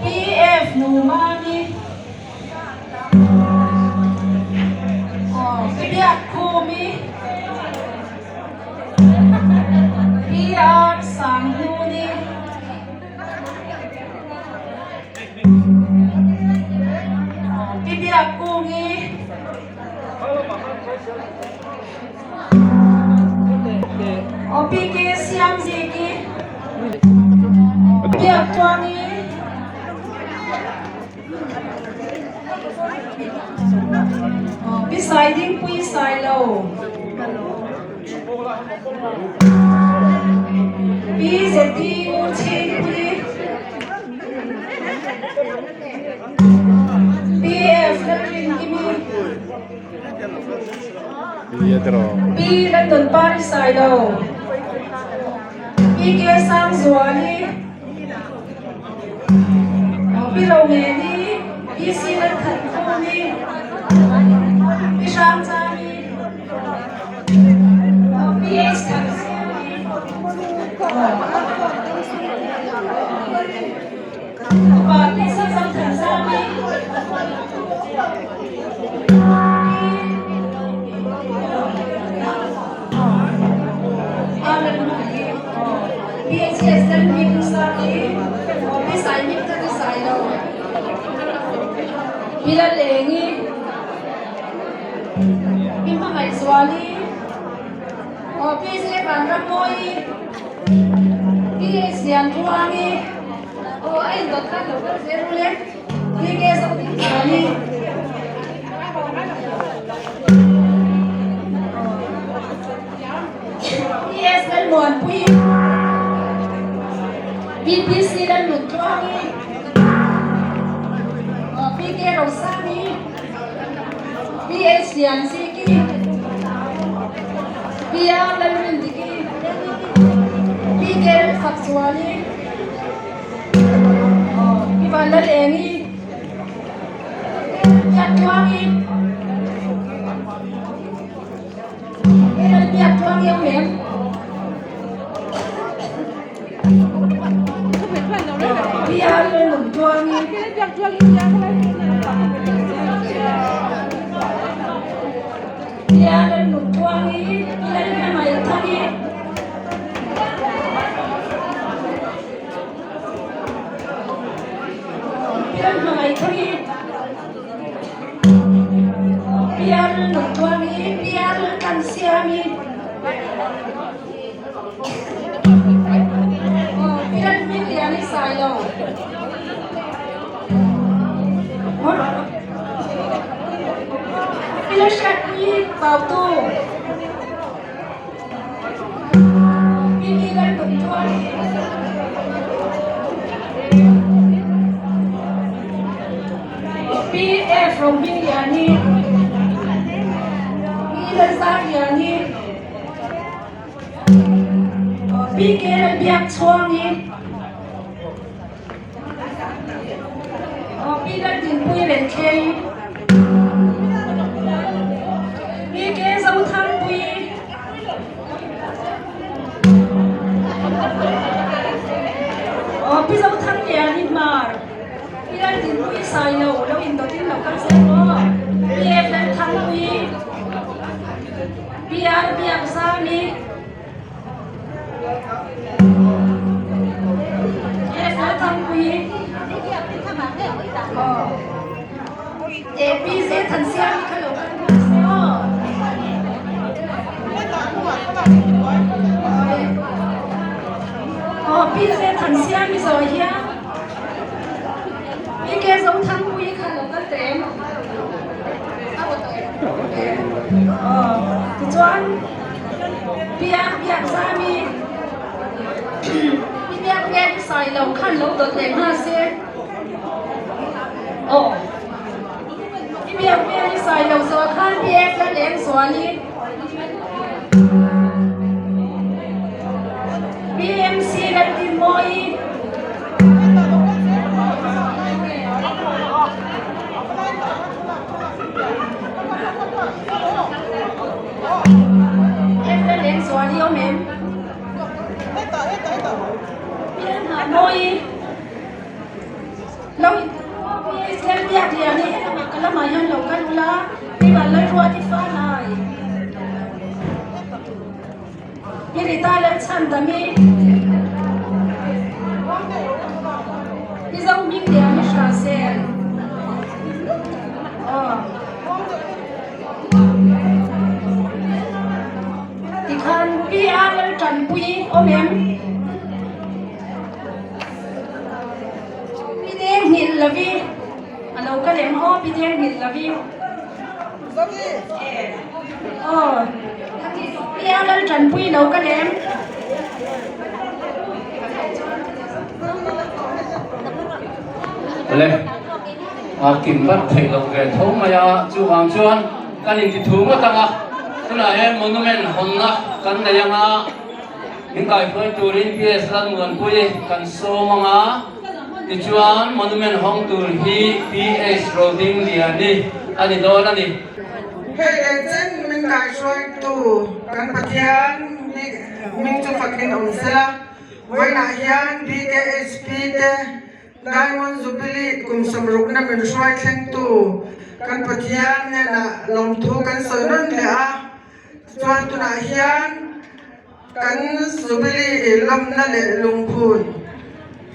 PF Numami Pi Biakkhumi PR Sanghnuni Pi Biakkungi Aw PK Siamziki Biaktuangi Pi Saidingpui Sailo Pi ZDU Chhingpui PF Lalrinkimi Pi Lalnunpari Sailo Pi K Sangzuali Pi Rongeni Pi C Lalthankhumi Pi Hrangchami Pi H Thansiami Aw a indawt khan lo kal zel ru le PK Zoding Thani PS Lalmuanpui PPC Lalnuntluangi PK Rosani PH Lianziki PR Lalrindiki PK Lalfakzuali Pi Vanlalengi Biaktluangi Pi Lalbiaktluangi awm em? Pi Lalnuntluangi Pi Lalnuntluangi Pi Lalhmangaihthani Pian hmangaih thang hi Pian nungtuang hi Pian kan siam hi Pian hming lian hi sai lo Pian hriat hi pautu PF Rohmingliani P Lalzarliani PK Lalbiakchhuangi Pi Laldinpuii Renthlei Pi K Zothanpuii Pi Zothangliani Hmar Pi Laldinpuii Sailo lo indawtin lo kal zel maw Pi F Lalthangpuii Pi R Biakzami Tichuan Biak biak zami i biak nge i sai lo khan lo dawt leh nghal se aw i biak nge i sai lo zawh khan PF la leng zuali BMC la tin mawi Mawi lo in Israel biak lian hi helamah ka lamah hian lo kal ula Pi Vanlalruati Fanai Pi Rita Lalchhandami Pi Zohmingliani Hrasen aw. Tikhan Pi A Laltanpui awm em? Pi Deng nghilh lovi a lo kal em aw Pi Deng nghilh lovi aw Pi A Laltanpui lo kal em? Le. A kim vat theih loh ve tho mai a, chuvang chuan kan inti thu ngawt ang a, tunah hian monument hawnna kan nei ang a, min kaihruai turin PS Lalmuanpui kan sawm ang a, tichuan monument hawng tur hi PS Rodingliani a ni dawn a ni. Hei leh chen min kaihruaitu kan Pathian hming chu fakin awm sela, vawiinah hian BKHP te Diamond Jubilee kum sawmrukna min hruai thlengtu kan Pathian hnenah lawmthu kan sawi nawn leh a, chuan tunah hian kan Jubilee lawmna leh lungphun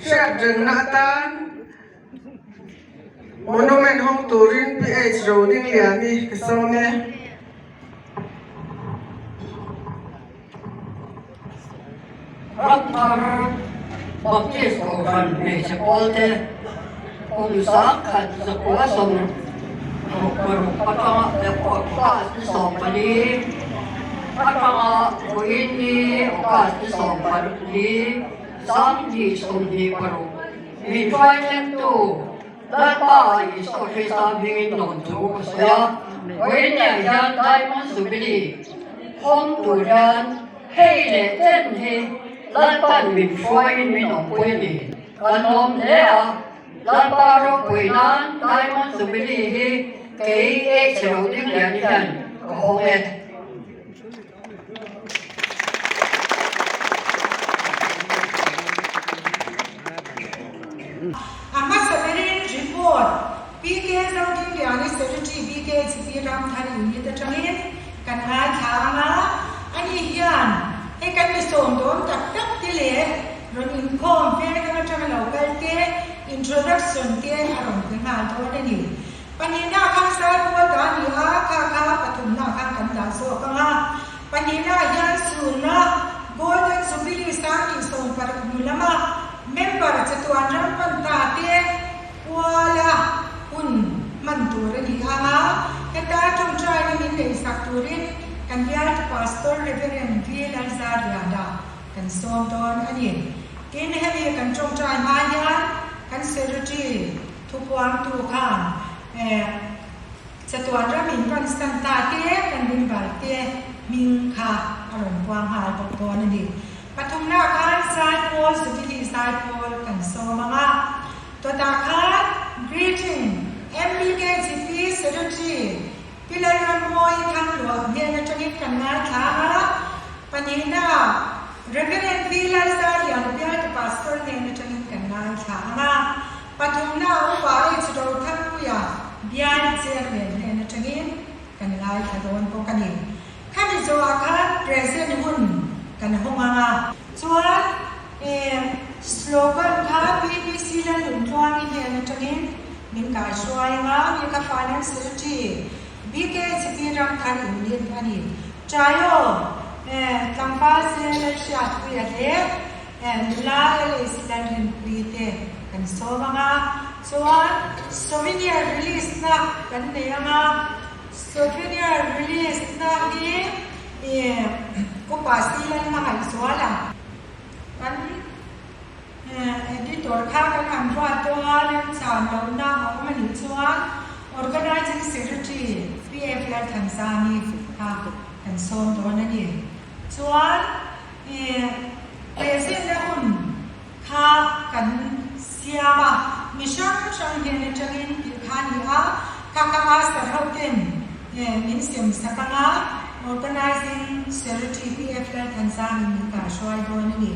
hriatrengna atan Monument hawng turin PH Rodingliani ka sawm e. Ramthar Baptist Kohhran hmeichhe pawlte kum 1966 atanga August ni 14 atanga vawiin ni August ni 14 2026 min hruaithlengtu Lalpa Isua Krista hmingin lawmthu ka sawi a, vawiin nih hian Diamond Jubilee hawng tur hian hei leh chen hi Lalpan min hruaiin min awmpui a ni. Kan lawm hle a, Lalpa ropui nan Diamond Jubilee hi kei H Rodinglian hian ka hawng e. A hmasa berin report PK Zodingliani Secretary BKHP Ramthar Unit atangin kan ngaithla ang a, ani hian hei kan mi sawm dawn tak tak te leh rawn inkhawm vel dang atanga lo kal te introduction te a rawn pe nghal dawn a ni. Pahnihna khan Saipawl dah a ni a, kha kha pathumna khan kan dah zawk ang a. Pahnihna hian sunna Golden Jubilee 2016 hnu lama member chatuan ram pan ta te kuala hun hman tur a ni ang a, heta tawngtaina min neihsak turin kan bialtu Pastor Reverend V. Lalzariana kan sawm dawn a ni. Tin, hemi kan tawngtai hma hian kan Secretary Thupuangtu khan chatuan ram in rawn san ta te kan rinbal te hming kha a rawn puang nghal bawk dawn a ni. Pathumna khan Zaipawl Jubilee Zaipawl kan sawm ang a, tawtah khan Greeting MBKGP Secretary Pi Lalrammawi Thangluah hnen atangin kan ngaithla ang a, pahnihna Reverend Pi Lalzaliana Bialtu Pastor hnen atangin kan ngaithla ang a. Pathumna upa H. Rothanpuia bial chairman hnen atangin kan ngaithla dawn bawk a ni. Khami zawhah khan present hun kan hawng ang a. Chuan slogan kha PPC Lalluntluangi hnen atangin min kaihruai ang a, mi kha Finance Secretary BKHP Ramthar Unit a ni. Chaio tlangval se Lalhriatpuia leh Nula Alice Lalrinpuii te kan sawm ang a, chuan souvenir release na kan nei ang a, souvenir release na hi Upa Silan Hmangaihzual ang. Kan editor kha kan han ruat dawn a, remchan lohna a awm a nih chuan Organizing Secretary PF Lalthanzani kha kan sawm dawn a ni. Chuan I present-na hun kha kan siam a, mi hrang hrang hnen atangin tih kha a ni a, kha kha master ho ten min sem sak ang a, Organizing Secretary PF Lalthanzangin min kaihruai dawn a ni.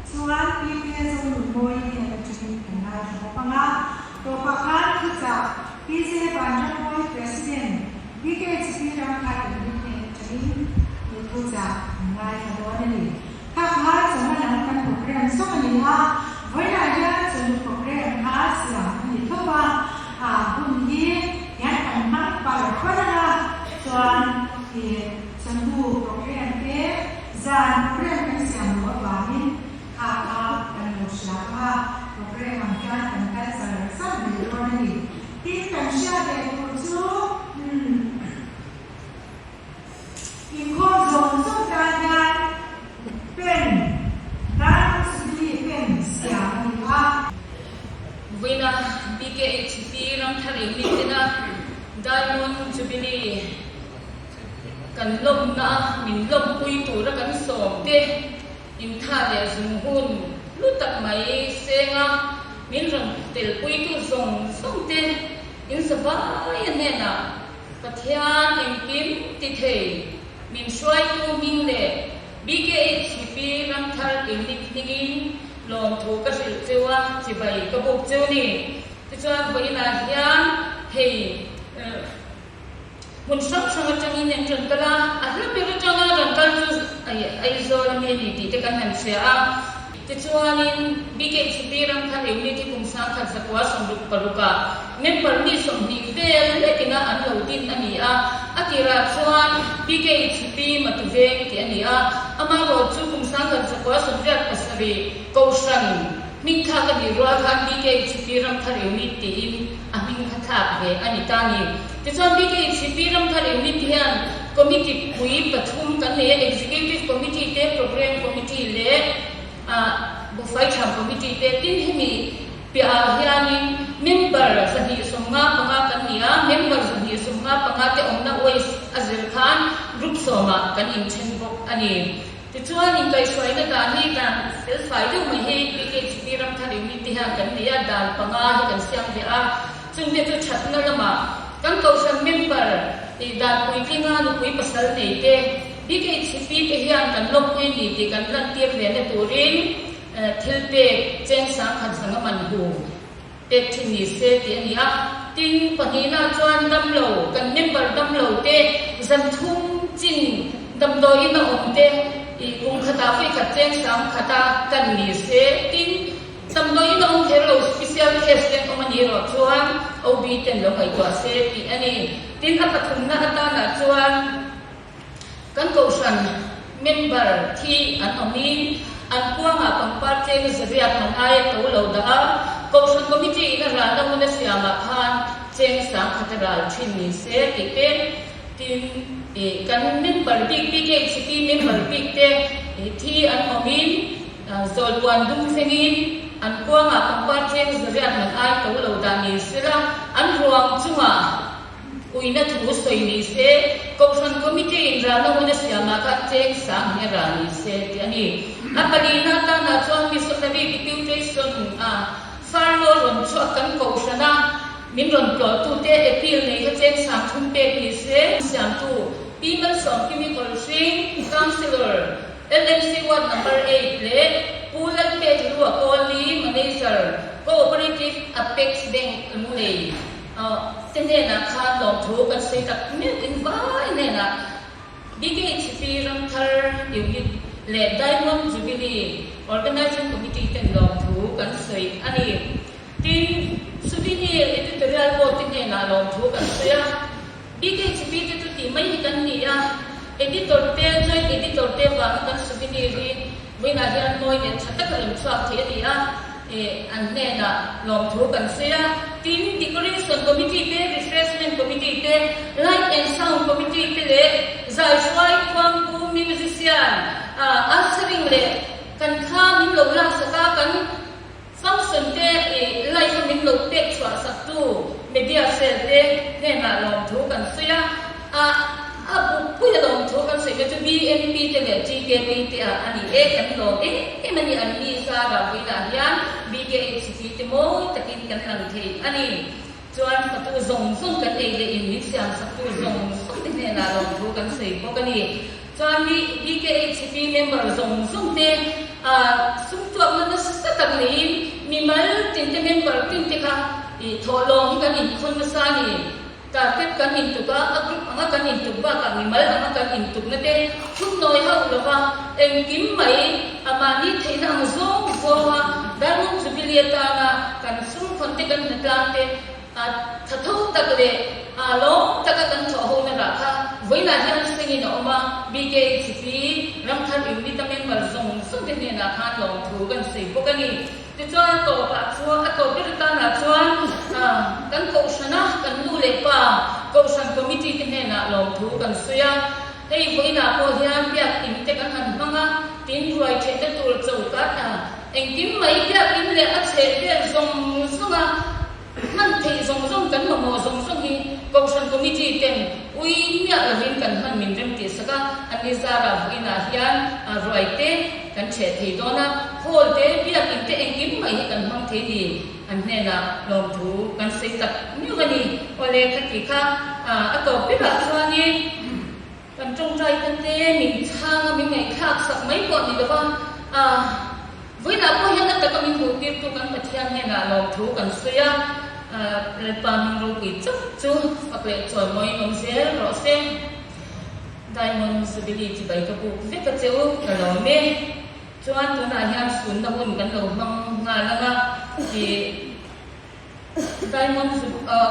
Chuan PPA zawng. a, vawiinah hian chawhnu program kha siam a ni tho a, a hun hi hian kan hmang par par ang a, chuan ih chawhnu program te zan program kan siam loh avangin kha kha kan lo hria ang a, program ang hian kan kal char char mai dawn a ni. Tin kan hriat leh tur chu umm. Inkhawm zawng zawng tan hian pen, Diamond Jubilee pen siam a ni a. Vawiina BKHP Ramthar Unit-ina Diamond Jubilee kan lawmna a min lawmpui tura kan sawm te intha leh zung hun hlu tak mai senga min rawn telpuitu zawng zawng te insavai a hnenah Pathian engkim ti thei, min hruaitu hming leh BKHCP Ramthar Unit hmingin lawmthu ka hrilh cheu a, chibai ka buk cheu ni. Tichuan vawiinah hian hei hmun hrang hrang atangin an rawn kal a, a hla ber atanga rawn kal chu Aizawl ami a ni tih te kan han hria a. Tichuanin, BKHP Ramthar Unit hi kum 1966 ah member mi 20 vel lekin a an lo din a ni a. A tirah chuan BKHP Matuveng tih a ni a. Amaherawh chu kum 1987 Kohhran hming thlak a nih rual khan BKHP Ramthar Unit tiin a hming kha thlak ve a ni ta a ni. Tichuan BKHP Ramthar Unit hian Committee pui pathum kan nei a, Executive Committee te, Programme Committee leh Buhfaiṭham Committee te. Tin, hemi piahah hianin member 255 kan ni a, member 255 te awmna waste a zir khan group sawmah kan inṭhen bawk a ni. Tichuan, inkaihhruaina dan hi dan felfai deuh mai hi PKHP Ramthar Unit te hian kan nei a, dan panga hi kan siam ve a. Chungte chu thatna lamah kan kohhran member tih dan puitlinga nupui pasal nei te, BKHP te hian kan lawmpui ni tih kan lantir ve na turin thil pek cheng sangkhat zanga man hu pek thin ni se tih a ni a. Tin, pahnihna chuan damlo, kan member damlo te zan thum chin damdawiin a awm te kum khatah vawikhat cheng sangkhata kan ni se. Tin, Damdawiin a awm kher lo, special case te an awm a nih erawh chuan OB ten lo ngaihtuah se tih a ni. Tin, a pathumna atanah chuan kan kohhran member thi an awmin an kuangah pangpar cheng zariat man aia to lo dah a, kohhran committee in a ralna hun a siamah khan cheng sangkhat a ral thin ni se tih te, tin, kan member bik BKHP member bik te thi an awmin Zawlpuan dum thlengin an kuangah pangpar cheng zariat man ai to lo dah ni sela, an ruang chungah uina thu sawi ni se, Kohhran Committee in ralna hun a siamah khan cheng sang hi a ral ni se tih a ni. A palina atanah chuan Missionary Deputation a Farlo rawn chhuak kan Kohhrana min rawn tlawhtute appeal nei kha cheng sang thum pek ni se. Siamtu Pi Malsawmkimi Kawlhring, Councillor, LMC Ward Number Eight leh Pu Lalpek Lua Kawli, Manager, Co-operative Apex Bank Lunglei te hnenah khan lawmthu kan sawi tak meuh in vai hnenah BKHP Ramthar Unit leh Diamond Jubilee Organising Committee ten lawmthu kan sawi a ni. Tin, Souvenir Editorial Board te hnenah lawmthu kan sawi a. BKHP te chu tih mai hi kan ni a, Editor te, Joint Editor te vanga kan souvenir hi vawiinah hian mawi leh tha taka rawn chhuak thei a ni a, an hnenah lawmthu kan sawi a. Tin, Decoration Committee te, Refreshment Committee te, Light and Sound Committee te leh Zaihruai Khuangpu Musician, Ushering leh kan thla min lo laksak a, kan Function te i live a min lo pek chhuah sak tu media cell te hnenah lawmthu kan sawi a, a a bukpui a lawmthu kan sawi te chu BNP te leh GKP te ah a ni e, kan lawm em em a ni, an ni zara vawiinah hian BKHP te mawi takin kan lang thei a ni. Chuan fatu zawng zawng kan ei leh in min siam sak tu zawng zawng te hnenah lawmthu kan sawi bawk a ni. Chuan BKHP member zawng zawng te sum tuakna nasa tak neiin mimal tin te member tin te kha thawhlawm hi kan inkhawn nasa a ni. Target kan intuk a, a group anga kan intuk bakah mimal anga kan intukna te thunnawi hauh lova engkim mai a mahni theihna ang zawng zawnga. Jubilee atana kan sum khawn te kan hnatlang te a tha tho tak leh a lawm taka kan thawh ho na rah kha vawiinah hian sengin a awm a, BKHP Ramthar Unit a member zawng zawng te hnenah khan lawmthu kan sawi bawk a ni. Tichuan tawpah chuan a tawp ber atanah chuan kan kohhrana kan nu leh pa kohhran committee te hnenah lawmthu kan sawi a, hei vawiinah pawh hian biakin te kan han hmang a, tin ruai thehna tur choka engkim mai biakin leh a chheh vel zawng zawng a hman theih zawng zawng kan mamawh zawng zawng hi kohhran committee ten ui miah lovin kan hman min rem tih sak a, an ni zarah vawiinah hian ruai te kan chheh thei dawn a, hall te, biakin te engkim mai hi kan hmang thei ni an hnenah lawmthu kan sawi tak miau a ni. Awle khati kha a tawp berah chuanin kan tawngtai te te min chhang a, min ngaihthlak sak mai pawh ni lova, vawiinah pawh hian a taka min hmuh tirtu kan Pathian hnenah lawmthu kan sawi a, Lalpa hming ropui chauh chu fak leh chawimawiin awm zel rawh se. Diamond Jubilee chibai ka buk vek a che u, ka lawm e. Chuan tunah hian sunna hun kan lo hmang nghal ang a, ih Diamond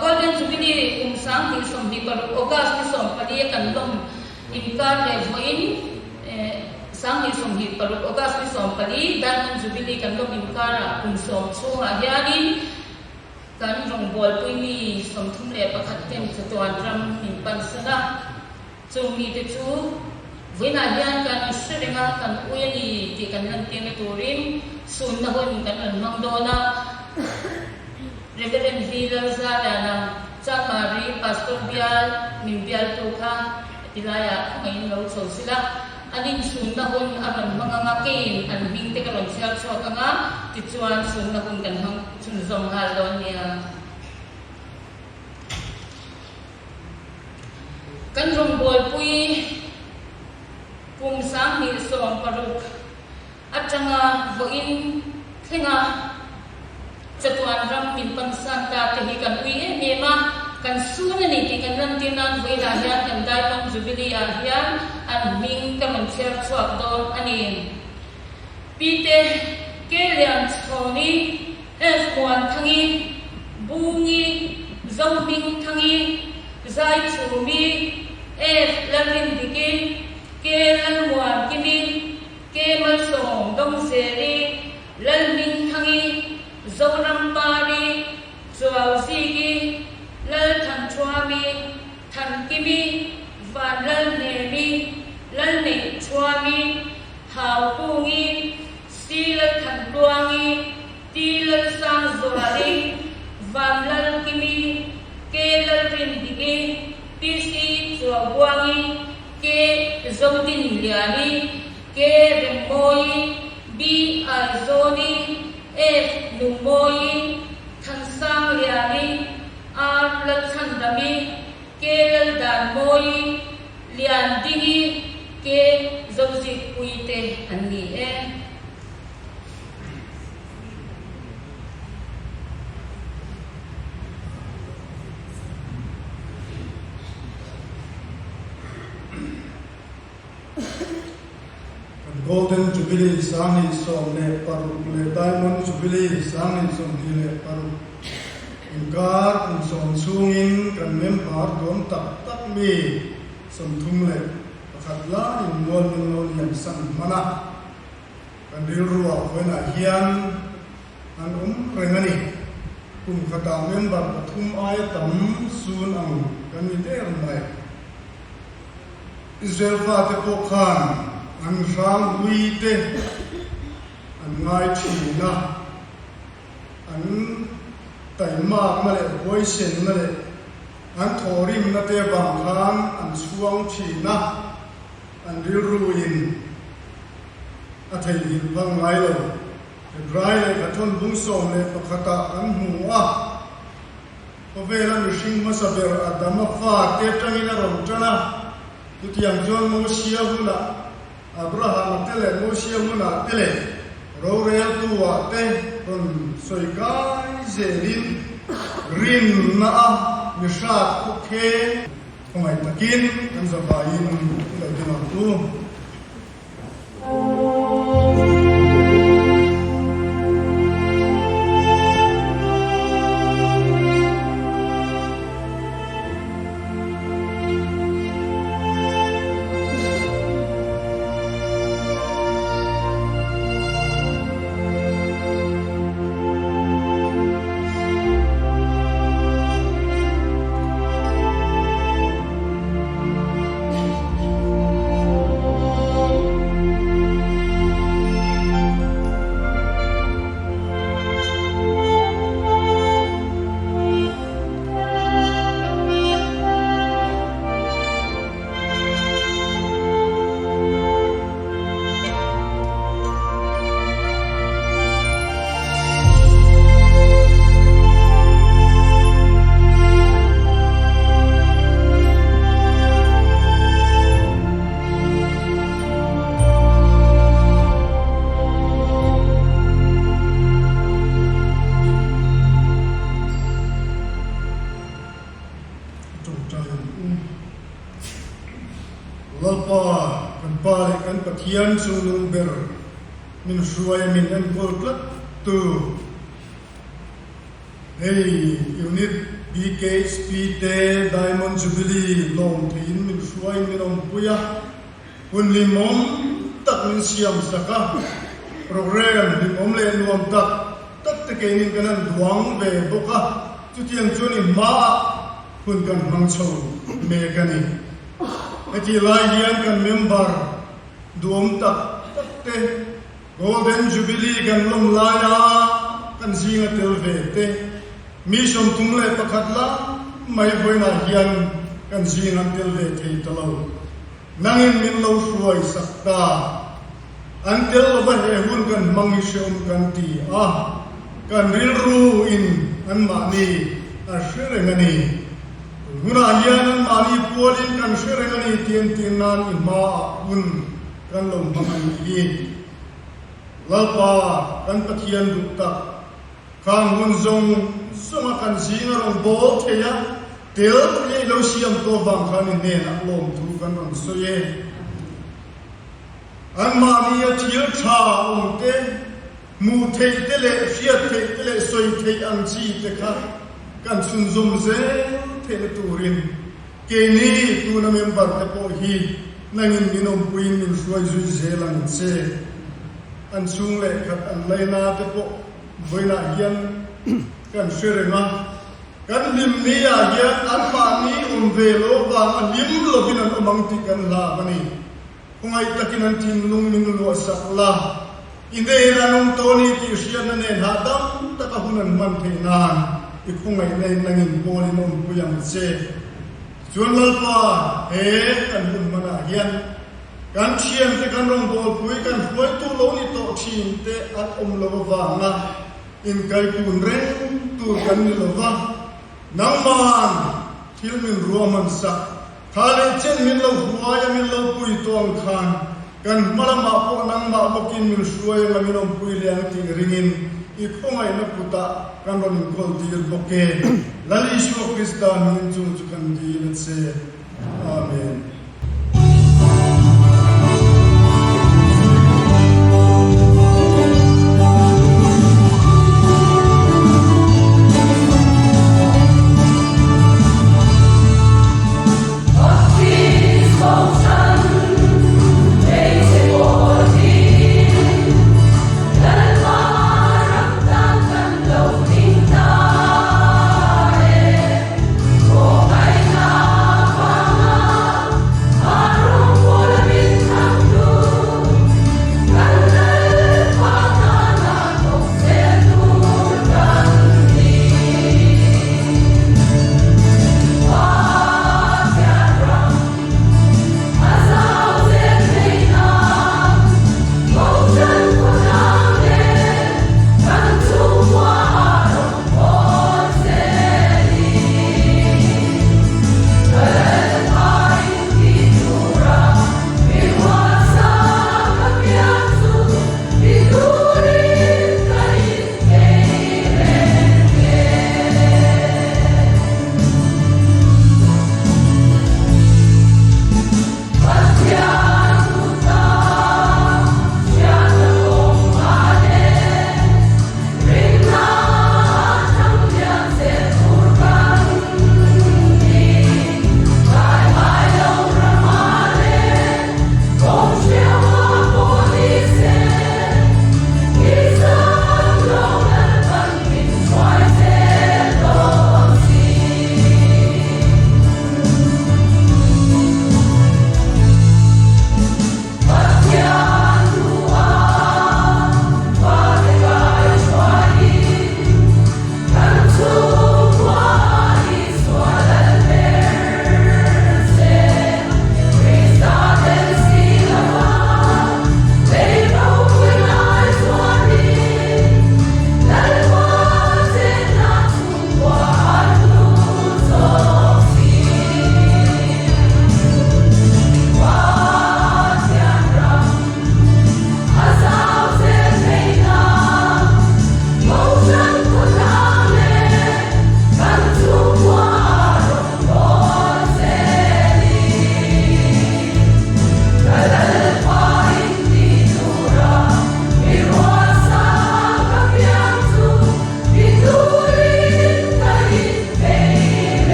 Golden Jubilee kum 2026 August ni 14 a kan lawm inkar leh vawiin 2026 August ni 14 Diamond Jubilee kan lawm inkarah kum sawm chhungah hianin kan rawngbawlpui mi 31 ten chatuan ram min pansan a. Chung mite chu vawiinah hian kan hre reng a, kan ui a ni tih kan lantirna turin sunna hun kan rawn hmang dawn a. Reverend V. Lalzaliana, Chanmari Pastor bial min bialtu kha tilaiah khawngaihin lo chho sila, an insunna hun a rawn hmang ang a, keiin an hming te ka rawn chhiar chhuak ang a, tichuan sunna hun kan hmang chhunzawm nghal dawn nia. Kan rawngbawlpui kum 2016 atanga vawiin thlenga chatuan ram min pansan ta te hi kan ui em em a, kan sun a ni tih kan lantir nan vawiinah hian kan Diamond Jubilee ah hian an hming ka rawn chhiar chhuak dawn a ni. Pite Kelianchhawni. F Muanthangi, Bungi, Zohmingthangi, Zaichhumi, F Lalrindiki, K Lalmuankimi, K Malsawm Dawngzeli, Lalhmingthangi, Zorampari, Chuauziki, Lalthanthuami, Thankimi, Vanlalhnemi, Lalneihchhuami, Haukungi, C Lalthantluangi, T Lalsangzuali, Van Lalkimi, K Lalrindiki, PC Chuabuangi, K Zodinliani, K Remmawii, B Aizawni, F Nungmawii, Thansangliani, R Lalchhandami, K Laldanmawii, Liandingi, K Zozikpuii te an ni e. Kan Golden Jubilee 2016 leh Diamond Jubilee 2026 inkar kum sawm chhungin kan member duam tak tak mi 31 laiin mual min lo liam san hman a. Kan rilruah vawiinah hian an awm reng a ni. Kum khatah member pathum aia tam sun ang kan ni der mai. Israel fate pawh khan an hrang hlui te an ngai thin a, an taimakna leh huaisenna leh an thawhrimna te vang khan an chhuang thin a, an rilruin a theihnghilh phal ngai lo. Hebrai lehkha thawnbung 11 ah kan hmu a, khawvela mihring hmasa ber Adama fate atangin a rawn tan a, chutiang chuan Mosia hunah Abrahama te leh Mosia hunah te leh roreltu-ah te rawn sawi kai zelin rinna a mihrat khawkheng khawngaih takin kan zavaiin i lo ding ang u. Pathian chungnung ber min hruai a min enkawl tlat tu hei Unit BKHP te Diamond Jubilee lawm theiin min hruaiin min awmpui a, hun hlimawm tak min siam sak a, program hlimawm leh nuam tak tak te keinin kan han duang ve bawk a, chutiang chuan i hmaah hun kan hmang chho mek a ni. Heti lai hian kan member duhawm tak tak te Golden Jubilee kan lawm laia kan zinga tel ve te mi 31 la mai vawiinah hian kan zing an tel ve thei ta lo. Nangin min lo hruai sak ta. An tel lova he hun kan hmang hi hreawm kan ti a, kan rilru in anmahni a hre reng a ni. Hunah hian anmahni pualin kan hre reng a ni tih entir nan i hmaah hun kan lo hmang a nih hi. Lalpa kan Pathian duh tak, khang hun zawng zawnga kan zinga rawn bawl thei a, tel thei a i lo siam tawh vang khan i hnenah lawmthu kan rawn sawi e. Anmahni a thil tha awm te, Hmuh theih te leh hriat theih te leh sawi theih ang chi te kha kan chhunzawm zel theihna turin keini tuna member te pawh hi nangin min awmpuiin min hruai zui zel ang che. An chhung leh khat an laina te pawh vawiinah hian kan hre reng a, kan hlim ni ah hian anmahni awm ve lo vanga hlim lovin an awm ang tih kan hlak a ni. Khawngaih takin an thinlung min luahsak la, i nen an awm tawh ni tih hriatna nen hahdam taka hun an hman theih nan i khawngaihna in nangin pawl in awmpui ang che. Tichuan Lalpa, he kan hun hmanah hian kan thiante kan rawngbawlpui kan hruaitu lo ni tawh thin te an awm lo avanga inkaipun reng tur kan ni lo va, nangman thil min ruahman sak Tha leh chen min lo hruai a min lo pui tawh ang khan kan hma lamah pawh nangmah bawkin min hruai anga min awmpui leh ang tih ringin i khawngaihna kutah kan rawn inkawl tir bawk e. Lal Isua Krista hmingin chung chu kan dil a che. Amen.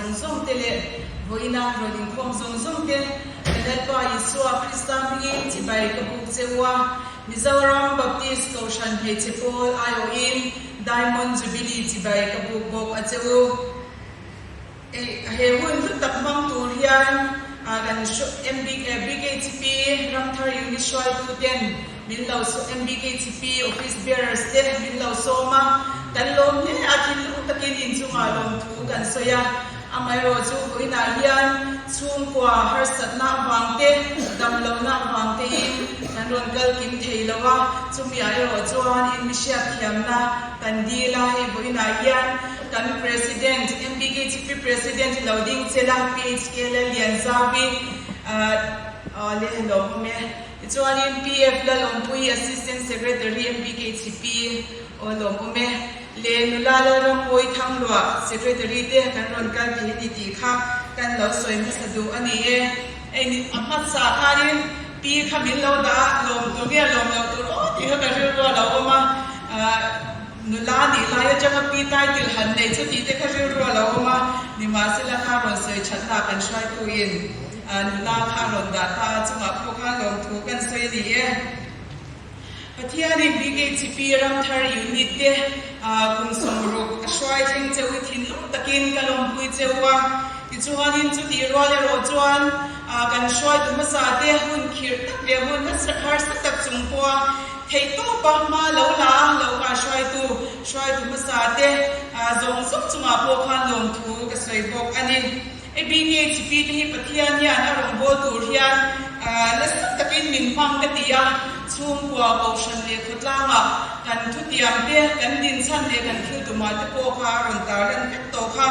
zawng zawng te leh vawiina rawn inkhawm zawng zawng te ka Lalpa Isua Krista hmingin chibai ka buk che u a, Mizoram Baptist Kohhran Hmeichhe Pawl aiawhin Diamond Jubilee chibai ka buk bawk a che u. He hun hlu tak hmang tur hian kan MBKHP Ramthar Unit hruaitu ten min lo MBKHP Office Bearers te min lo sawm a, kan lawm hle a, thinlung takin inchungah lawmthu kan sawi a. Amaherawh chu vawiinah hian chhungkua harsatna avang te, damlohna avang tein kan rawn kal kim thei lo a, chumi ah erawh chuan in mi hriatthiamna kan dil a, hei vawiinah hian Kan President, MBKGP President lo ding che la, PHK Lallianzavi le lawm awm e. Tichuanin PF Lalawmpui Assistant Secretary MBKGP aw lawm awm e. Le nula Lalrammawi Thangluah Secretary te kan rawn kal thei a ni tih kha kan lo sawi hmasa duh a ni e. Hei ni a hmasa khanin Pi kha min lo dah a, lawm tur nge lawm lo tur aw tih kha ka rilru a lo awm a. Nula nih lai atanga pi title han nei chu tih te kha rilru a lo awm a, nimahsela kha rawn sawi thatna kan hruaituin nula kha a rawn dah ta a, chungah pawh khan lawmthu kan sawi a ni e. Pathianin BKHP Ramthar Unit te kum 60 a hruai thleng cheu i thinlung takin ka lawmpui cheu a, tichuanin chutih rual erawh chuan kan hruaitu hmasa te hun khirh tak leh hun harsa tak chung pawha Theihtawpa hma lo la a, lo kah hruaitu, hruaitu hmasa te zawng zawng chungah pawh khan lawmthu ka sawi bawk a ni. ABKHP te hi Pathian hian a rawngbâwl tur hian nasa takin min hmang ka ti a, chhungkua, kohhran leh khawtlangah kan thutiam te, kan dinchhan leh kan thil tumah te pawh kha a rawn tarlan vek tawh kha.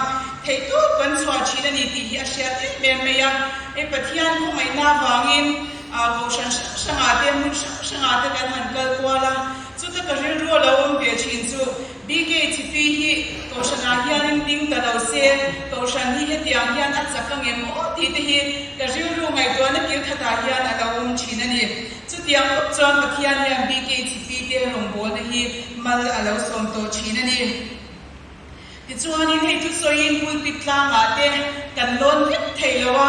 Theihtawp kan chhuah thin a ni tih hi a hriat em em mai a. Hei Pathian khawngaihna avangin Kohhran hrang hrangah te, hmun hrang hrangah te kan han kal kual a, chuta ka rilru a lo awm ve thin chu BKHP hi Kohhranah hianin ding ta lo se, Kohhran hi hetiang hian a chak ang em aw tih te hi ka rilru ngaihtuahna kil khatah hian a lo awm thin a ni. Chutiang khawp chuan Pathian hian BKHP te rawngbawlna hi mal a lo sawm tawh thin a ni. Tichuanin hei chu sawiin pulpit tlangah te kan lawn vek thei lo a,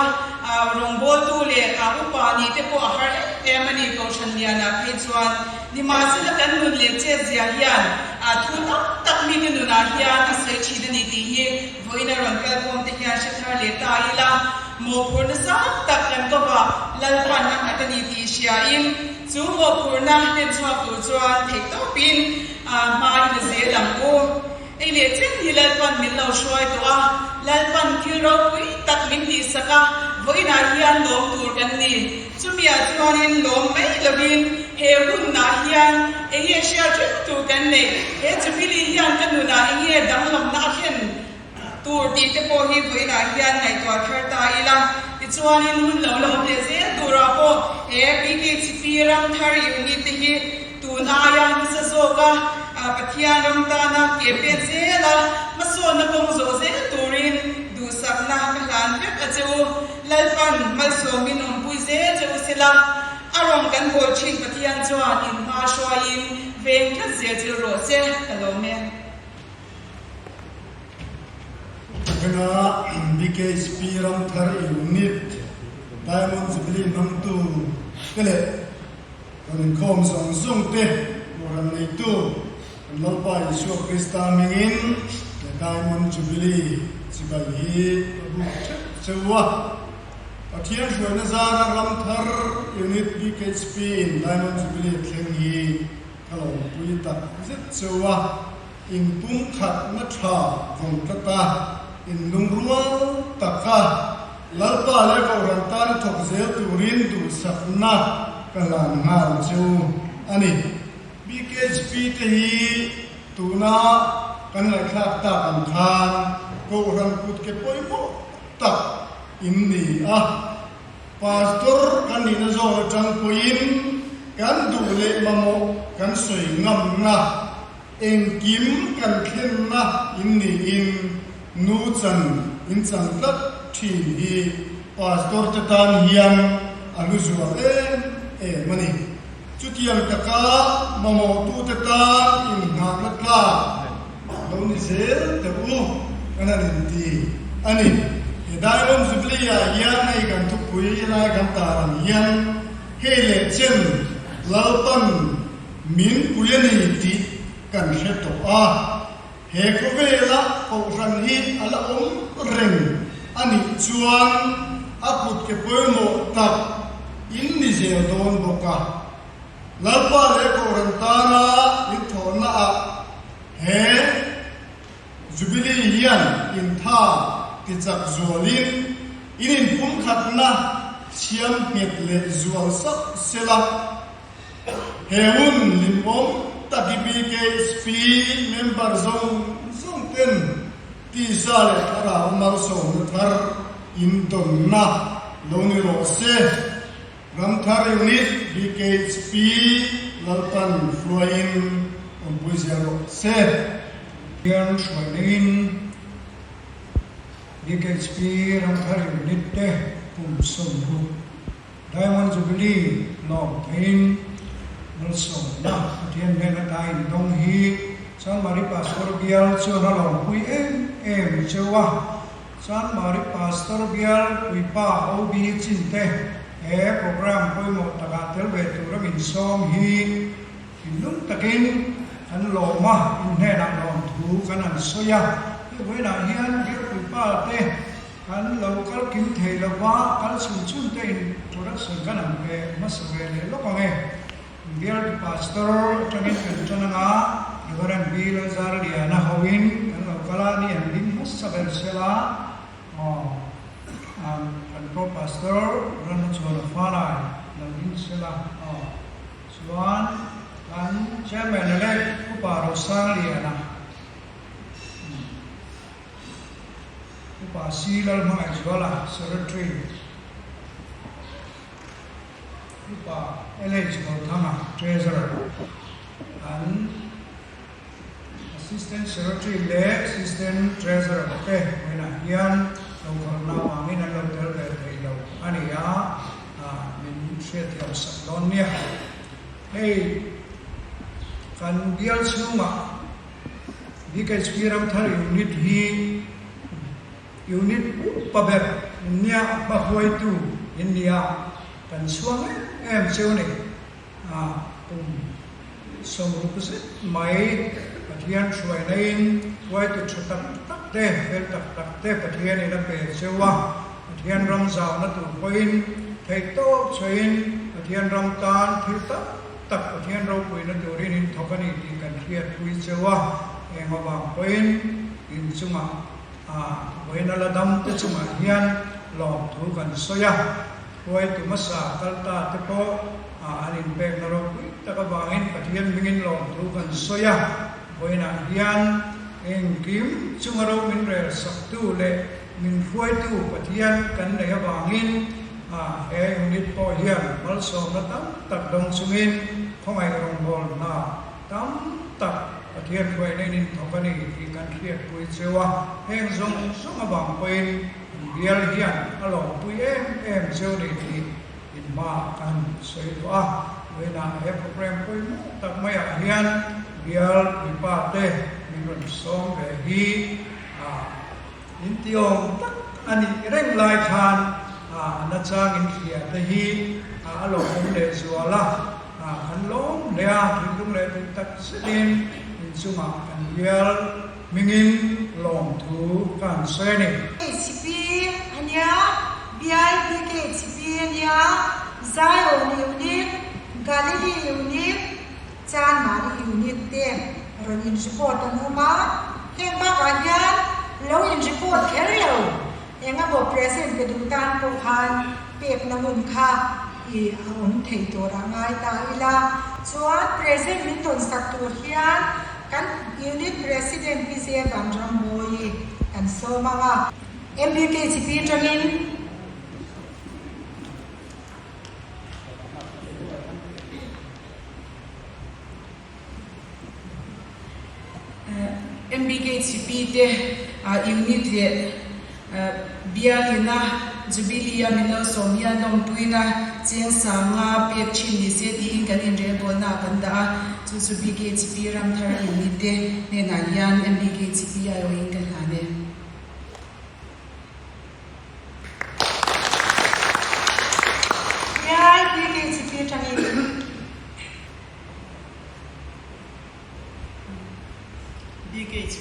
rawngbawltu leh upa nih te pawh a har em em a ni Kohhran Lianah phei chuan. Nimahsela kan nun leh chetzia hian thu tam tak mite nunah hian a sawi thin a ni tih hi vawiin a rawn kalkhawm te hian hre thar leh ta ila, mawhphurhna sang tak kan kawvah Lalpan a nghat a ni tih hriain chu mawhphurhna hlenchhuak tur chuan theihtawpin hma i la zel ang u. Ei leh chen hi Lalpan min lo hruai tawh a, Lalpan thil ropui tak min tihsak a, vawiinah hian lawm tur kan ni. Chumiah chuanin lawm mai lovin he hunah hian enge hriat reng tur kan neih? He Jubilee hian ka nunah enge danglamna a thlen tur tih te pawh hi vawiinah hian ngaihtuah thar ta ila. Tichuanin hun lo la awm leh zel turah pawh he PKHP Ramthar Unit te hi Tun aia nasa zawka Pathian ram tana ke pet zela hmasawnna kawng zawh zel turin duhsakna ka hlan vek a che u. Lalpan malsawmin awmpui zel che u sela, a rawng kan bawl thin Pathian chuan inhma hruaiin veng tlat zel che u rawh se, ka lawm e. Tuna BKHP Ramthar Unit Diamond Jubilee hmangtu te leh Kan inkhawm zawng zawng te Kohhran neitu kan Lalpa Isua Krista hmingin he Diamond Jubilee chibai hi ka buk theuh cheu a. Pathian hruaina zara ram thar Unit BKHP in Diamond Jubilee a thleng hi ka lawmpui tak zet cheu a. Inpumkhatna tha vawng tlat a, inlungrual taka Lalpa leh Kohhran tan thawk zel turin duhsakna ka hlan nghal chu a ni. BKHP te hi tuna kan ngaihthlak tak ang khan Kohhran kut ke pawimawh tak in ni a, Pastor kan nihna zawn atang pawhin kan duh leh mamawh kan sawi ngamna Engkim kan thlenna in niin nu chan in chan tlat thin hi Pastor te tan hian a lu zual em em a ni. Chutiang taka mamawhtute tan inngahna tlak lo ni zel teh u kan han inti. a ni. He Diamond Jubilee ah hian hei kan thupui lai kan tar ang hian hei leh chen Lalpan min pui a ni tih kan hre tawh a. He khawvela kohhran hi a la awm reng a nih chuan a kut ke pawimawh tak in ni zel dawn bawk a. Lalpa leh kohhran tana in thawhna ah he Jubilee hian intha tichak zualin in inpumkhatna siam nghet leh zual sauh sela. He hun hlimawm tak hi BKHP member zawng zawng ten tisa leh thlarau malsawmna thar in dawnna lo ni rawh se. Ramthar Unit BKHP Lalpan hruaiin awmpui zel rawh se. Hian hruai neiin BKHP Ramthar Unit te kum 60 Diamond Jubilee lawm theiin malsawmna Pathian hnen ata indawng hi Chanmari Pastor Bial chuan a lawmpui em em cheu a. Chanmari Pastor Bial puipa OB Chinte he program pawimawh takah tel ve tura min sawm hi thinlung takin kan lawm a, in hnenah lawmthu kan han sawi a. Hei vawiinah hian Bial puipa te Kan lo kal kim thei lo va, kal chhun chhun te introduction kan han pe hmasa ve leh lawk ang e. Bialtu Pastor atangin kan tan anga Reverend B. Lalzarliana hoin kan lo kal a, ni han ding hmasa ber sela, aw, kan Pro Pastor Ramhmachhuana Fanai lo ding sela, aw, chuan kan Chairman elect Upa Rosangliana. Upa C. Lalhmangaihzuala, Secretary, Upa LH. Rothanga, Treasurer, an Assistant Secretary leh Assistant Treasurer te hnenah hian lo khalhna avangin an lo tel ve thei lo a ni a, min hriatthiam sak dawn nia. Hei kan bial chhungah BKHP Ramthar Unit hi Unit upa ber nia hmahuaitu in ni a, kan chhuang em em cheu ni. A kum 60 zet mai Pathian hruaina-in huaitu tha tak tak te, fel tak tak te Pathianin a pe cheu a, Pathian ram zauna tur pawhin theihtawp chhuahin Pathian ram tan thil tam tak Pathian ropuina turin in thawk a ni tih kan hriatpui cheu a, eng avang pawhin in chungah a vawiina la dam te chungah hian lawmthu kan sawi a, hruaitu hmasa kal ta te pawh a an inpekna ropui tak avangin Pathian hmingin lawmthu kan sawi a, vawiinah hian engkim chunga ro min rel saktu leh min hruaitu Pathian kan neih avangin A, he unit pawh hian malsawmna tam tak dawng chungin khawngaih rawngbâwl hna tam tak Pathian hruaina in inthawk a ni tih kan hriatpui cheu a, heng zawng zawng avang pawhin an bial hian a lawmpui em em cheu ni tih in hmaah kan sawi duh a. Vawiinah he program pawimawh tak maiah hian bial puipa te min rawn sawm ve hi a. In ti awm tak a nih reng lai khan a nachang in hria te hi a lawmawm leh zual a, kan lawm hle a, thinlung leh tih tak zetin in chungah kan bial hmingin lawmthu ka han sawi a ni. KHP a nia, BIP KHP a nia, Zion Unit, Galilee Unit, Chanmari Unit te rawn in report an awm a, heng bakah hian lo in report kher lo, eng emaw present pe duh tan pawh khan pekna hun kha i a awm thei tur a ngai ta ila. Chuan present min tawn sak tur hian kan Unit President Pi Zevan Rammawi kan sawm ang a. MBKCP atangin. MBKCP te unit leh biakina Jubilee a min lo sawm hian lawmpuina cheng sanga pek thin ni se tiin kan inrelbawlna ah kan dah a, chu chu BKCP Ramthar unit te hnenah hian MBKCP aiawhin ka hlan e.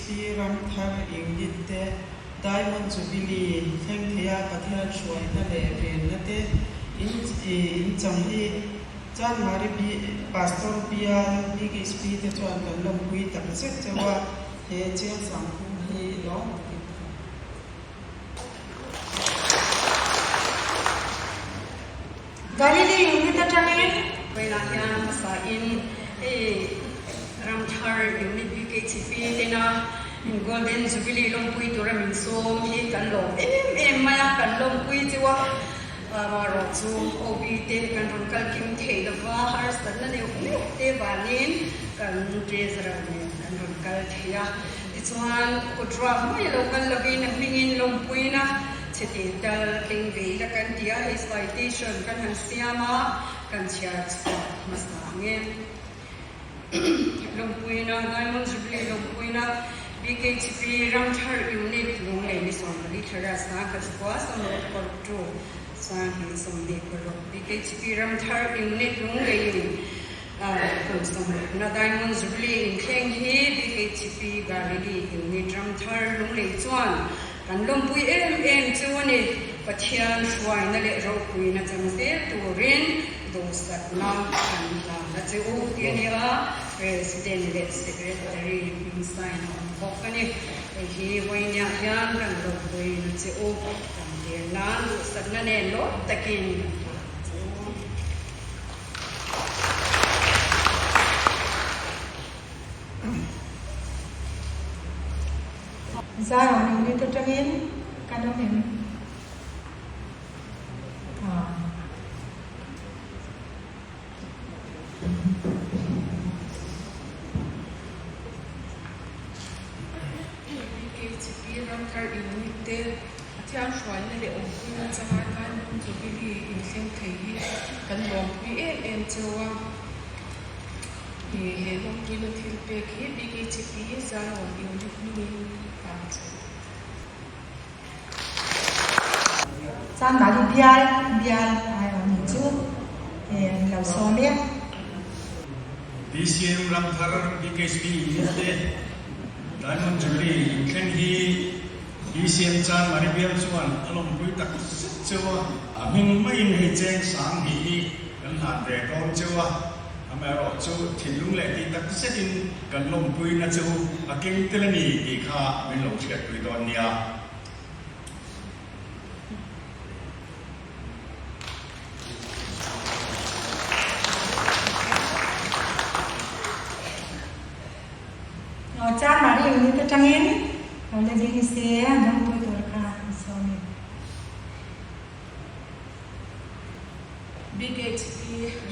BKHP Ramthar Unit te Diamond Jubilee thleng theia Pathian hruaina leh venna te in in chang hi Chanmari Pastor Bial BKHP te chuan kan lawmpui tak zet cheu a, he Chiangsang phung hi lawm takin ka hmu. Galilee unit atangin. Vawiinah hian hmasa in hei Ramthar unit BKHP tena in Golden Jubilee lawmpui tura min sawm hi kan lawm em em mai a, kan lawmpui chu a, amaherawh chu OB te kan rawn kal kim theih lova harsatna neuh neuh te vangin kan Treasurer nen kan rawn kal thei a, tichuan kut ruak mai a lo kal lovin a hmingin lawmpuina Chiti tal keng ve ila kan ti a, hei citation kan han siam a, kan chhiar chhuak hmasa ang e. Lawmpuina, Diamond Jubilee lawmpuina, BKHP Ramthar Unit Lunglei ni 14 thlara 19 60 tu 2026 BKHP Ramthar Unit Lungleiin kum sawmrukna Diamond Jubilee inthleng hi BKHP Galilee Unit Ramthar Lunglei chuan Kan lawmpui em em chu a ni. Pathian hruaina leh ropuina chang zel turin duhsakna kan hlan a che u tih a ni a, President leh Secretary hming sign a awm bawk a ni. Hei hi vawiiniah hian kan lawmpuina che u kan tir nan duhsakna nen lawm takin kan hlan a che u. Zion unit atangin kan awm em? Aw. BKHP Ramthar Unit te Pathian hruaina leh awmpuina changa Diamond Jubilee inthleng thei hi kan lawmpui em em cheu a. He lawmpuina thil pek hi BKHP Zion Unit hmingin kan chu. Chuan mahni bial bial ai awm ni chu an lo sawm e. BCM Ramthar BKHP Unit te Diamond Jubilee inthleng hi BCM Chanmari bial chuan a lawmpui tak zet cheu a, a hming maiin hei cheng sang hnih hi kan hlan ve dawn cheu a. Amaherawh chu thinlung leh tih tak zetin kan lawmpuina chu a keng tel a ni tih kha min lo hriatpui dawn nia. Chan Marie unit atangin lo la ding se lawmpui tur kha an sawm e. BKHP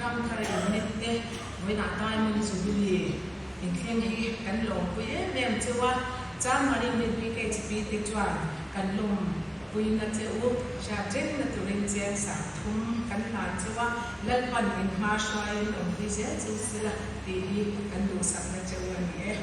Ramthar Unit te vawiinah Diamond Jubilee inthleng hi kan lawmpui em em cheu a, Chanmari Unit BKHP te chuan kan lawmpuina che u hriatrenna turin cheng 30 kan hlan cheu a, Lalpan in hma hruaiin awmpui zel chu sela tih hi kan duhsakna cheu a ni e.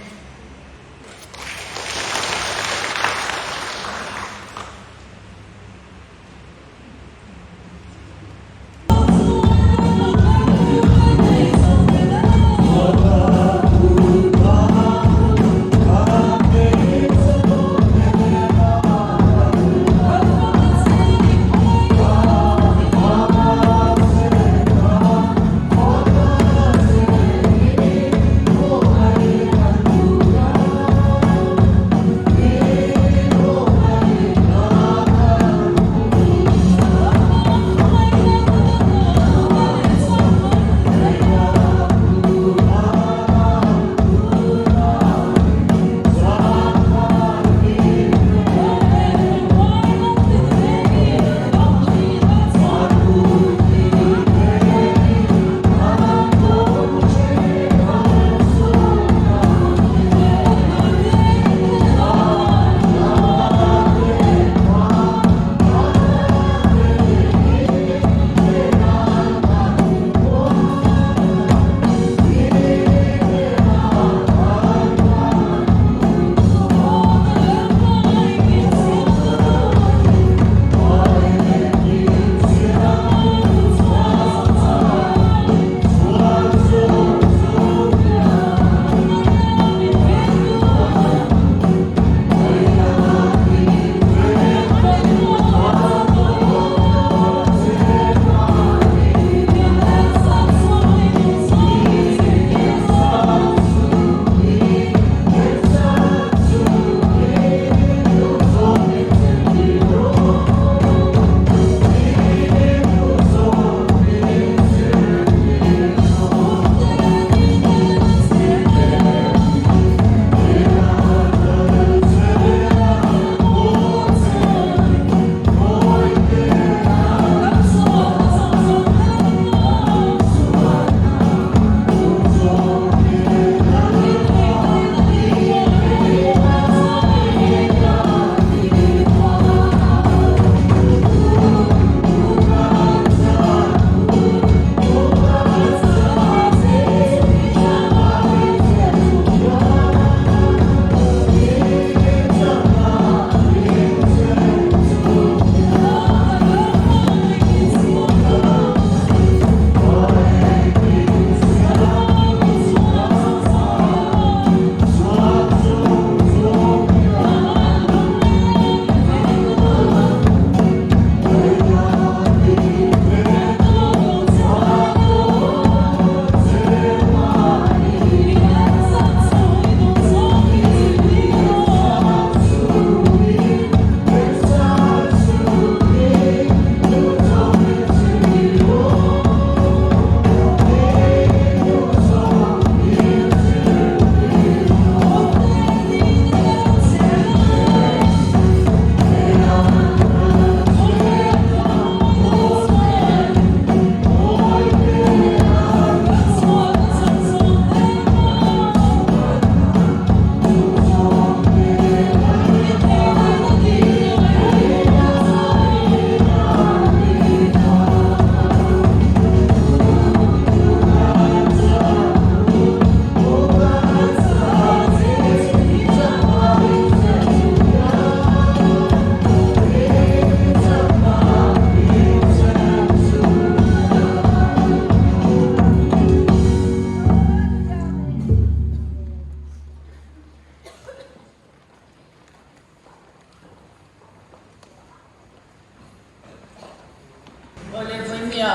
Awle vawinia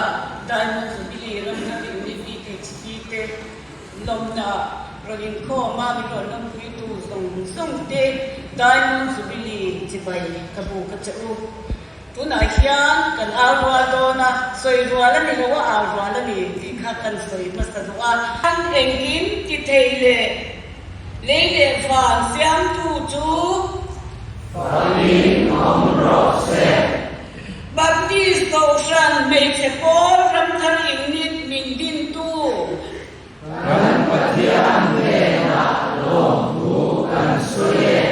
Diamond Jubilee ramna Unit BKHP te lawmna rawn inkhawm a min rawn lawmpuitu zawng zawng te Diamond Jubilee chibai ka bu ka che u. Tunah hian kan au rual dawn a, sawi rual a ni lo a, au rual a ni tih kha kan sawi hmasa duh a. Engkim ti thei leh lei leh van siamtu chu. Fakin awm rawh se. Baptist Kohhran hmeichhe pawl Ramthar Unit min dintu. Kan Pathian hnenah lawmthu kan sawi e.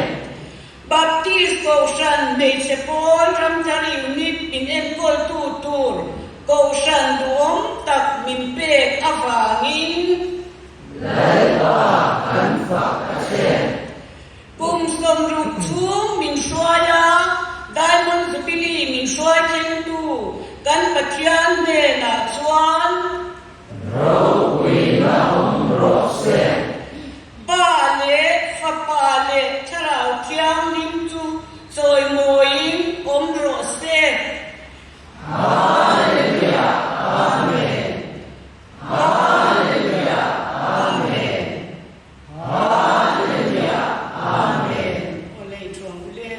Baptist Kohhran hmeichhe pawl Ramthar Unit min enkawltu tur Kohhran duhawm tak min pek avangin. Lalpa kan fak a che. Kum 60 chhung min hruai a, Diamond Jubilee min hruai thlengtu kan Pathian hnenah chuan. Ropuina awm rawh se. Pa leh Fapa leh Thlarau Thianghlim chu chawimawiin awm rawh se. Hallelujah Amen Hallelujah Amen Hallelujah Amen. Aw lei thuang u le.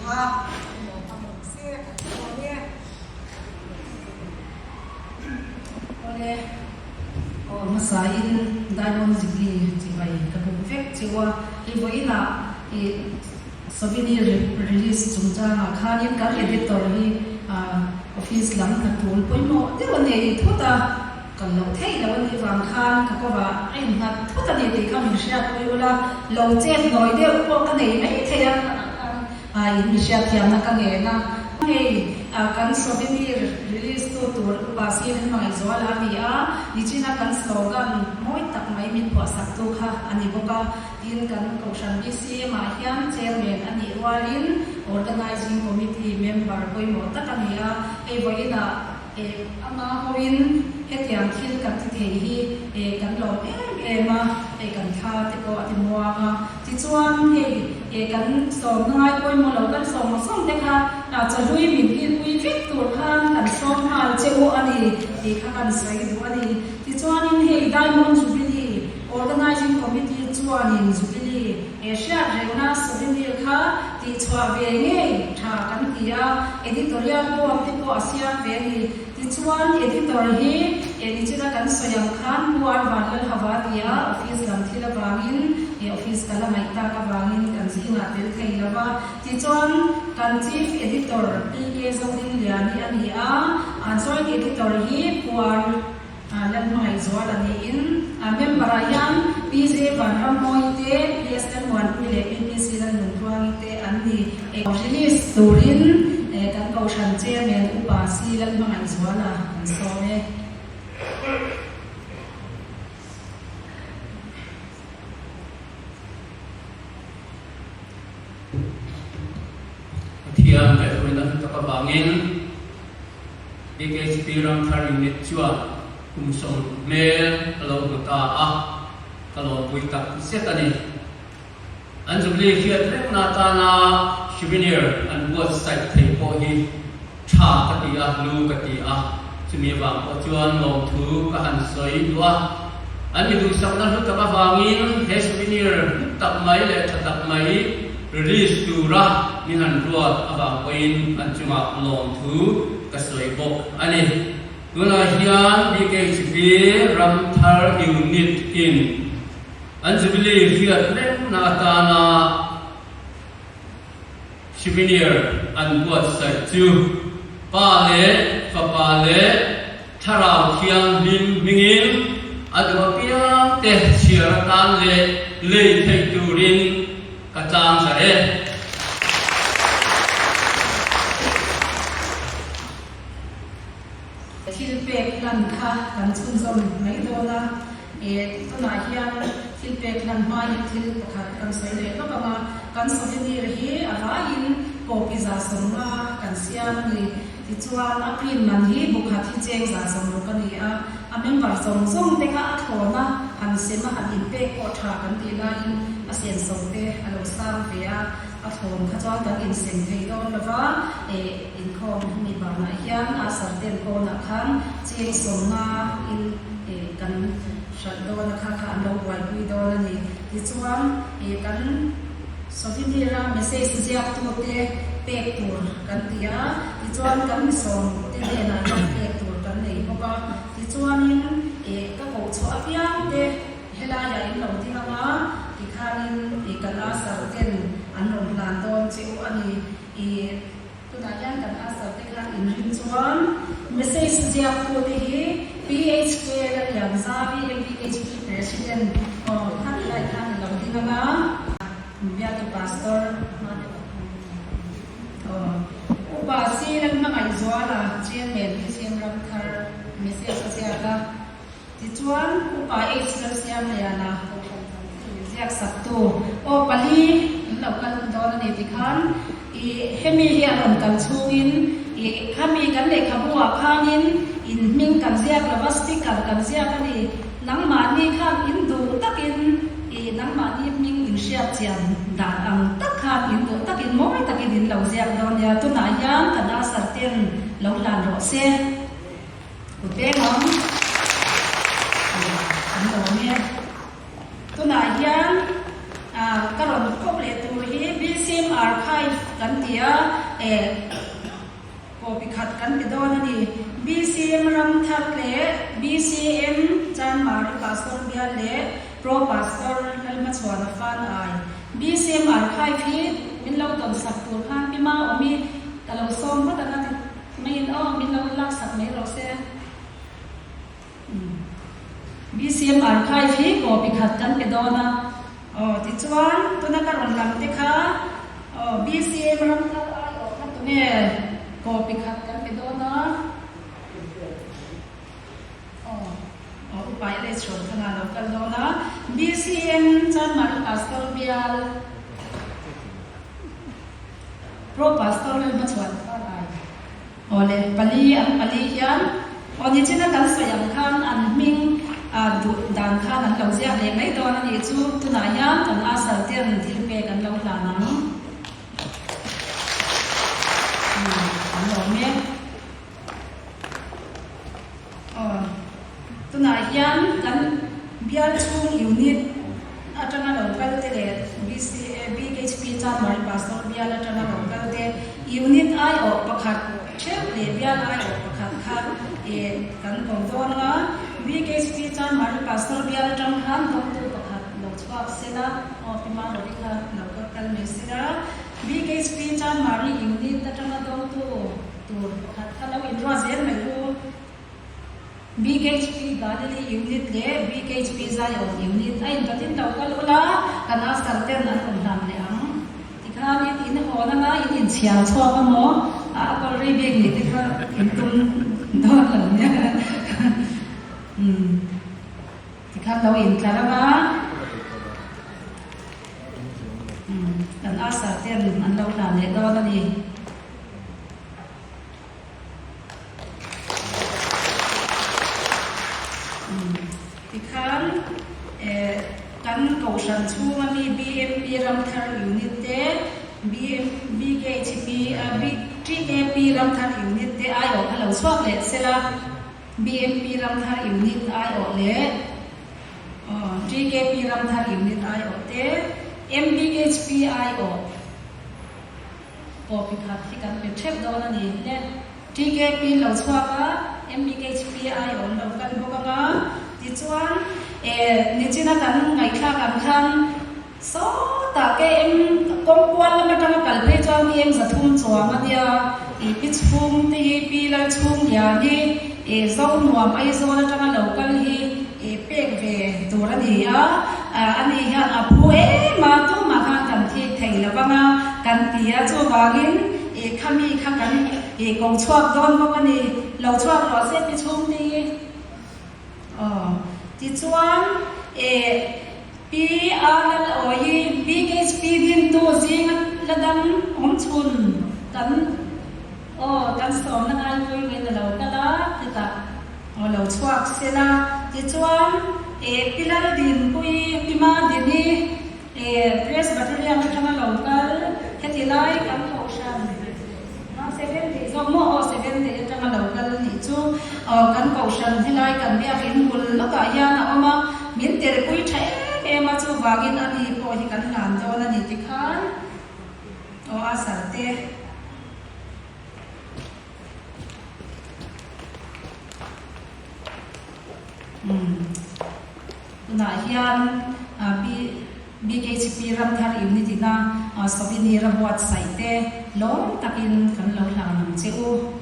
va. Se kan sawm e. Awle, aw hmasain Diamond Jubilee chibai ka buk vek cheu a, hei vawiinah i souvenir release chungchangah khanin kan editor hi office lam hna tul pawimawh deuh a nei thut a, kal loh theih loh a nih vang khan ka kawrah a innghat thut a ni tih kha min hriatpui ula, lo chet nawi deuh pawh ka nei mai thei a. A in mi hriatthiamna ka ngen a. Hei kan souvenir release tu tur upa Steven Hmangaihzuala a ni a, nichina kan slogan mawi tak mai min phuahsak tu kha a ni bawk a. Tin, kan Kohhran BCM ah hian chairman a nih rualin Organizing Committee member pawimawh tak a ni a. Hei vawiinah Ama hoin hetiang thil kan ti thei hi kan lawm em em a, hei kan thla te pawh a ti muang a. Tichuan hei kan sawmna ngai pawimawh lo kan sawm sawm te kha chawhlui min kilpui vek tur khan kan sawm nghal che u a ni tih kha kan sawi duh a ni. Tichuanin hei Diamond Jubilee Organizing Committee chuanin Jubilee hriat rengna souvenir kha tihchhuah ve ngei tha kan ti a, editorial board te pawh a siam ve a ni. Tichuan editor hi nichina kan sawi ang khan Pu Arvan Lalhava ti a, office lam thil avangin office kal a ngaih tak avangin kan zingah tel thei lo va. Tichuan kan chief editor PK Zodingliani a ni a, joint editor hi Pu Ar. Lalhmangaihzuala niin a member ah hian PJ Vanrammawi te, PS Lalmuanpui leh PPC Lalnuntluangi te an ni. Release turin kan Kohhran Chairman Upa C Lalhmangaihzuala kan sawm e. Pathian kaihhruaina hlu tak avangin BKHP Ramthar Unit chuan kum sawm hmel a lo hmu ta a, ka lawmpui tak zet a ni. An Jubilee hriat rengna atana souvenir an buatsaih thei pawh hi tha ka ti a, lu ka ti a, chumi avang pawh chuan lawmthu ka han sawi duh a. An mi duhsakna hlu tak avangin he souvenir hlu tak mai leh tha tak mai release tura min han ruat avang pawhin an chungah lawmthu ka sawi bawk a ni. Tunah hian BKHP Ramthar Unit in an Jubilee hriat rengna atana Souvenir an buatsaih chu Pa leh Fapa leh Thlarau Thianghlim hmingin a duh apiang te chhiar atan leh lei theih turin ka tlang zar e. Thil pek hlan kha kan chhunzawm mai dawn a, tunah hian thil pek hlan hmain thil pakhat kan sawi leh lawk ang a, kan souvenir hi a vaiin copy 150 kan siam a ni. Tichuan a print man hi bukhat hi cheng 160 a ni a, a member zawng zawng te kha a thlawn a, han sem a han inpek pawh tha kan tih laiin a senso te a lo sang ve a. A thlawn kha chuan kan insem thei dawn lo va, inkhawm mi banah hian a sarten pawnah khan cheng sawmna in kan hralh dawn a, kha kha an lo buaipui dawn a ni. Tichuan kan souvenir a message ziaktute pek tur kan ti a, tichuan kan misawm te hnenah hian pek tur kan nei bawk a. Tichuanin ka koh chhuah apiang te Helaiah in lo ding ang a, tikhanin i kan Asar ten an rawn hlan dawn che u a ni. I tunah hian kan Asar te khan in rin chuan message ziaktu te hi PHK Lalianzavi MBHP President aw kha tilai khan i lo ding ang a, Biatu Pastor aw Upa C Lalhmangaihzuala Chairman BCM Ramthar message a ziak a. Tichuan, Upa H. Lalsiamliana ziak saktu aw pali an lo kal dawn a ni tikhan i hemi hi a rawn kal chhungin i khami kan lehkhabu ah khanin in hming kan ziak lova sticker kan ziak a ni. Nangmahni khan in duh takin i nangmahni hming in hriat chian dan ang tak khan in duh takin mawi takin in lo ziak dawn nia. Tunah hian kan asar ten lo hlan rawh se. Kut peng ang an awm e. Tunah hian ka rawn kawp leh tur hi BCM Archive kan ti a. Copy khat kan pe dawn a ni. BCM Ramthar leh BCM Chanmari Pastor Bial leh Pro Pastor Lalhmachhuana Fan Ai. BCM Archive hi min lo tawn sak tur khan pi ma awm i ka lo sawm vat ang a ti maiin aw min lo lak sak mai rawh se. BCM Archive hi copy khat kan pe dawn a. Aw tichuan tuna ka rawn lam te kha aw BCM Ramthar aiawh kha tunge copy khat kan pe dawn a. Aw aw upa LH Rawlthanga lo kal dawn a. BCM Chanmari Pastor Bial Pro Pastor Lalhmachhuan Fanai. Awle, pali an pali hian aw nichina kan sawi ang khan an hming duh dan khan an lo ziak leh mai dawn a nih chu. Tunah hian kan asal ten thil pek an lo hlan ang. An lawm e. Aw, tunah hian kan bial chhung unit atanga lo kal te leh BCA, BHP Chanmari Pastor bial atanga lo kal te unit aiawh pakhat theuh leh bial aiawh pakhat kha eh kan ko dawn a, BHP Chanmari Pastor bial atang khan dawngtu pakhat lo chhuak sela, aw Pi Marovi kha lo kal mai sela, BHP Chanmari unit atanga dawngtu Tur pakhat kha lo inruah zel mai u. BKHP Galilee Unit leh BKHP Zion Unit a indatin lo kal ula, kan Asar ten an rawn hlan leh ang. Tikhanin in hawn anga in inchhiar chhuak a maw? A kawl rei bik nih te kha in tum dawn lo nia. Umm tikhan lo intlar anga umm kan Asar ten an lo hlan leh dawn a ni. Tikhan kan kohhran chhunga mi BMP Ramthar Unit te, BKHP, TKP Ramthar Unit te aiawh kha lo chhuak leh sela, BMP Ramthar Unit aiawh leh TKP Ramthar Unit aiawh te, MBHP aiawh. Copy khat hi kan pe theuh dawn a ni le. TKP lo chhuak a, MBKHP ai awm lo kal bawk ang a. Tichuan, e, nichina kan ngaihthlak ang khan sawtah KM kawngkual lam atanga kal phei chuan KM 300 chuang a nia. I pi chhung te hi Pi Lalchhunglian hi e Zonuam Aizawl atanga lo kal hi e pek ve tur a ni a. Ani hian a phu em a, tumah khan kan thik thei lo vang a, kan ti a, chuvangin e khami kha kan e ko chhuak dawn bawk a ni, lo chhuak rawh se pi chhung te hi. Aw, tichuan e Pi Arlal Awi BHP dintu zinga la dam awm chhun kan aw kan sawmna ngaipui ngei na lo kal a, hetah. Aw lo chhuak se la. Tichuan, e Pi Laldinpuii, Pi Madini, e Presbyterian atanga lo kal, heti lai kan kohhran Seventh-day zawk maw aw Seventh-day atanga lo kal nih chu aw kan kohhran helai kan biakin bul lawkah hian a awm a, min telpui tha em em a, chuvangin ani pawh hi kan hlan dawn a ni tikhan aw a sarte. Tunah hian BKHP Ramthar Unit ina souvenir a buatsaih te lawm takin kan lo hlan ang che u.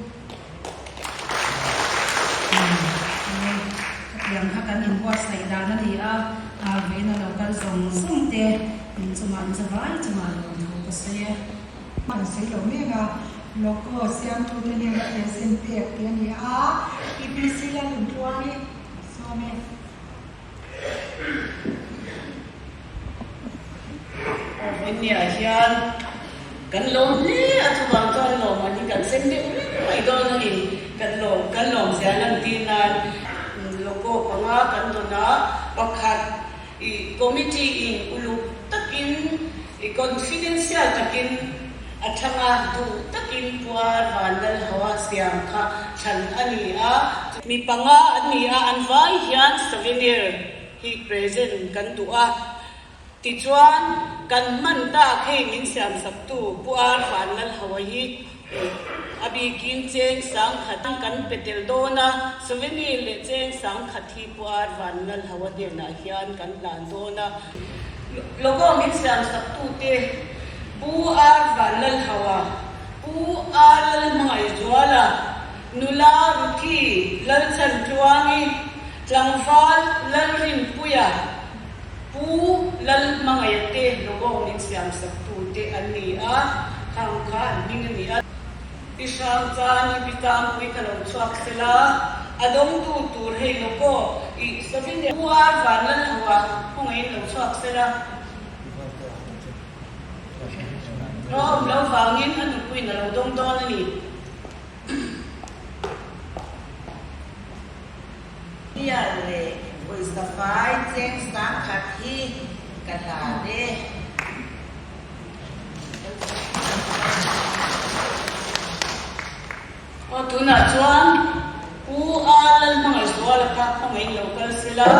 Khatiang kha kan inbuatsaih dan a ni a, vawiin a lo kal zawng zawng te in chungah in zavai chungah lawmthu ka sawi e. An sawi lo mek a, logo siamtute hnena present pek tih a ni a, PPC Lalintluangi sawm e. Vawinia hian kan lawm hle a, chuvang chuan lawmman hi kan sem deuh reng mai dawn a ni, kan lawm kan lawm zia lantir nan logo panga kan dawn a, pakhat I committee in uluk takin i confidential takin a thlang a, duh takin puar vanlal hoa siam kha thlan a ni a. Mi panga an ni a, an vai hian souvenir hi present kan duh a. Tichuan, kan hman tak hei min siamsaktu Pu Ar Vanlalhawa hi a bikin cheng sangkhat kan pe tel dawn a, souvenir leh cheng sangkhat hi Pu Ar Vanlalhawa hnenah hian kan hlan dawn a. Logo min siamsaktute Pu Ar Vanlalhawa, Pu Ar Lalhmangaihzuala, Nula Ruthi Lalchhantluangi, Tlangval Lalrinpuia, Pu Lalhmangaih te logo min siam sak tu te an ni a, khang kha an hming a ni a. Pi Hrangchani, Pi Tangpui kha lo chhuak sela, a dawngtu tur hei logo i savin e. Pu Ar Vanlalhauha khawngaihin lo chhuak sela. A awm lo vangin a nupuiin a lo dawng dawn a ni. Bial leh pawisa fai cheng sangkhat hi ka hlan e. Aw tunah chuan Pu A Lalhmangaihzuala kha khawngaihin lo kal sela,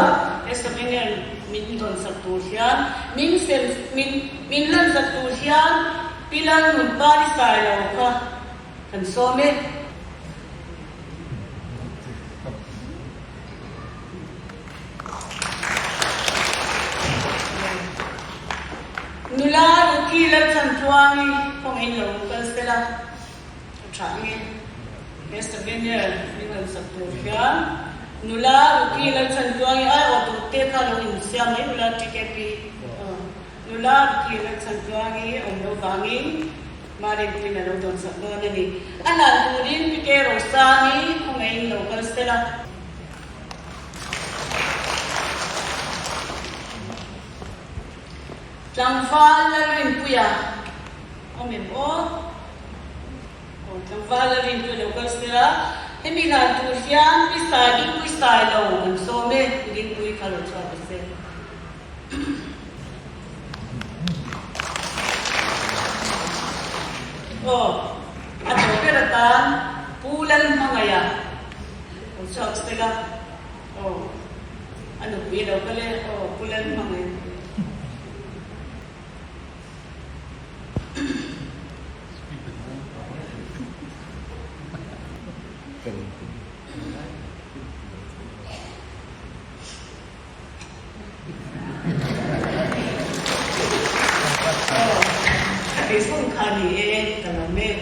he souvenir min dawn sak tur hian min sem min min lan sak tur hian Pi Lalnunpari Sailo kha kan sawm e. Nula Ruthi Lalchantluangi khawngaihin lo kal sela a tha nge. He souvenir min rawn sak tur hian nula Ruthi Lalchantluangi aiawh tur te kha lo insiam mai ula TKP. Nula Ruthi Lalchantluangi awm lo vangin Marinpuiin a lo dawn sak dawn a ni. A hlan turin Pi Ke Rosani khawngaihin lo kal sela. Tlangval Lalrinpuia awm em aw? Aw, Tlangval Lalrinpuia lo kal sela. Hemi hlan tur hian Pi Sai Dingpui Sailo kan sawm e, Pi Dingpui kha lo chhuak ta se. Aw, a tawh ber atan Pu Lalhmangaiha lo chhuak sela. Aw, a nupui a lo kal e. Aw, Pu Lalhmangaiha. Kei kha ni e, ka lo mek.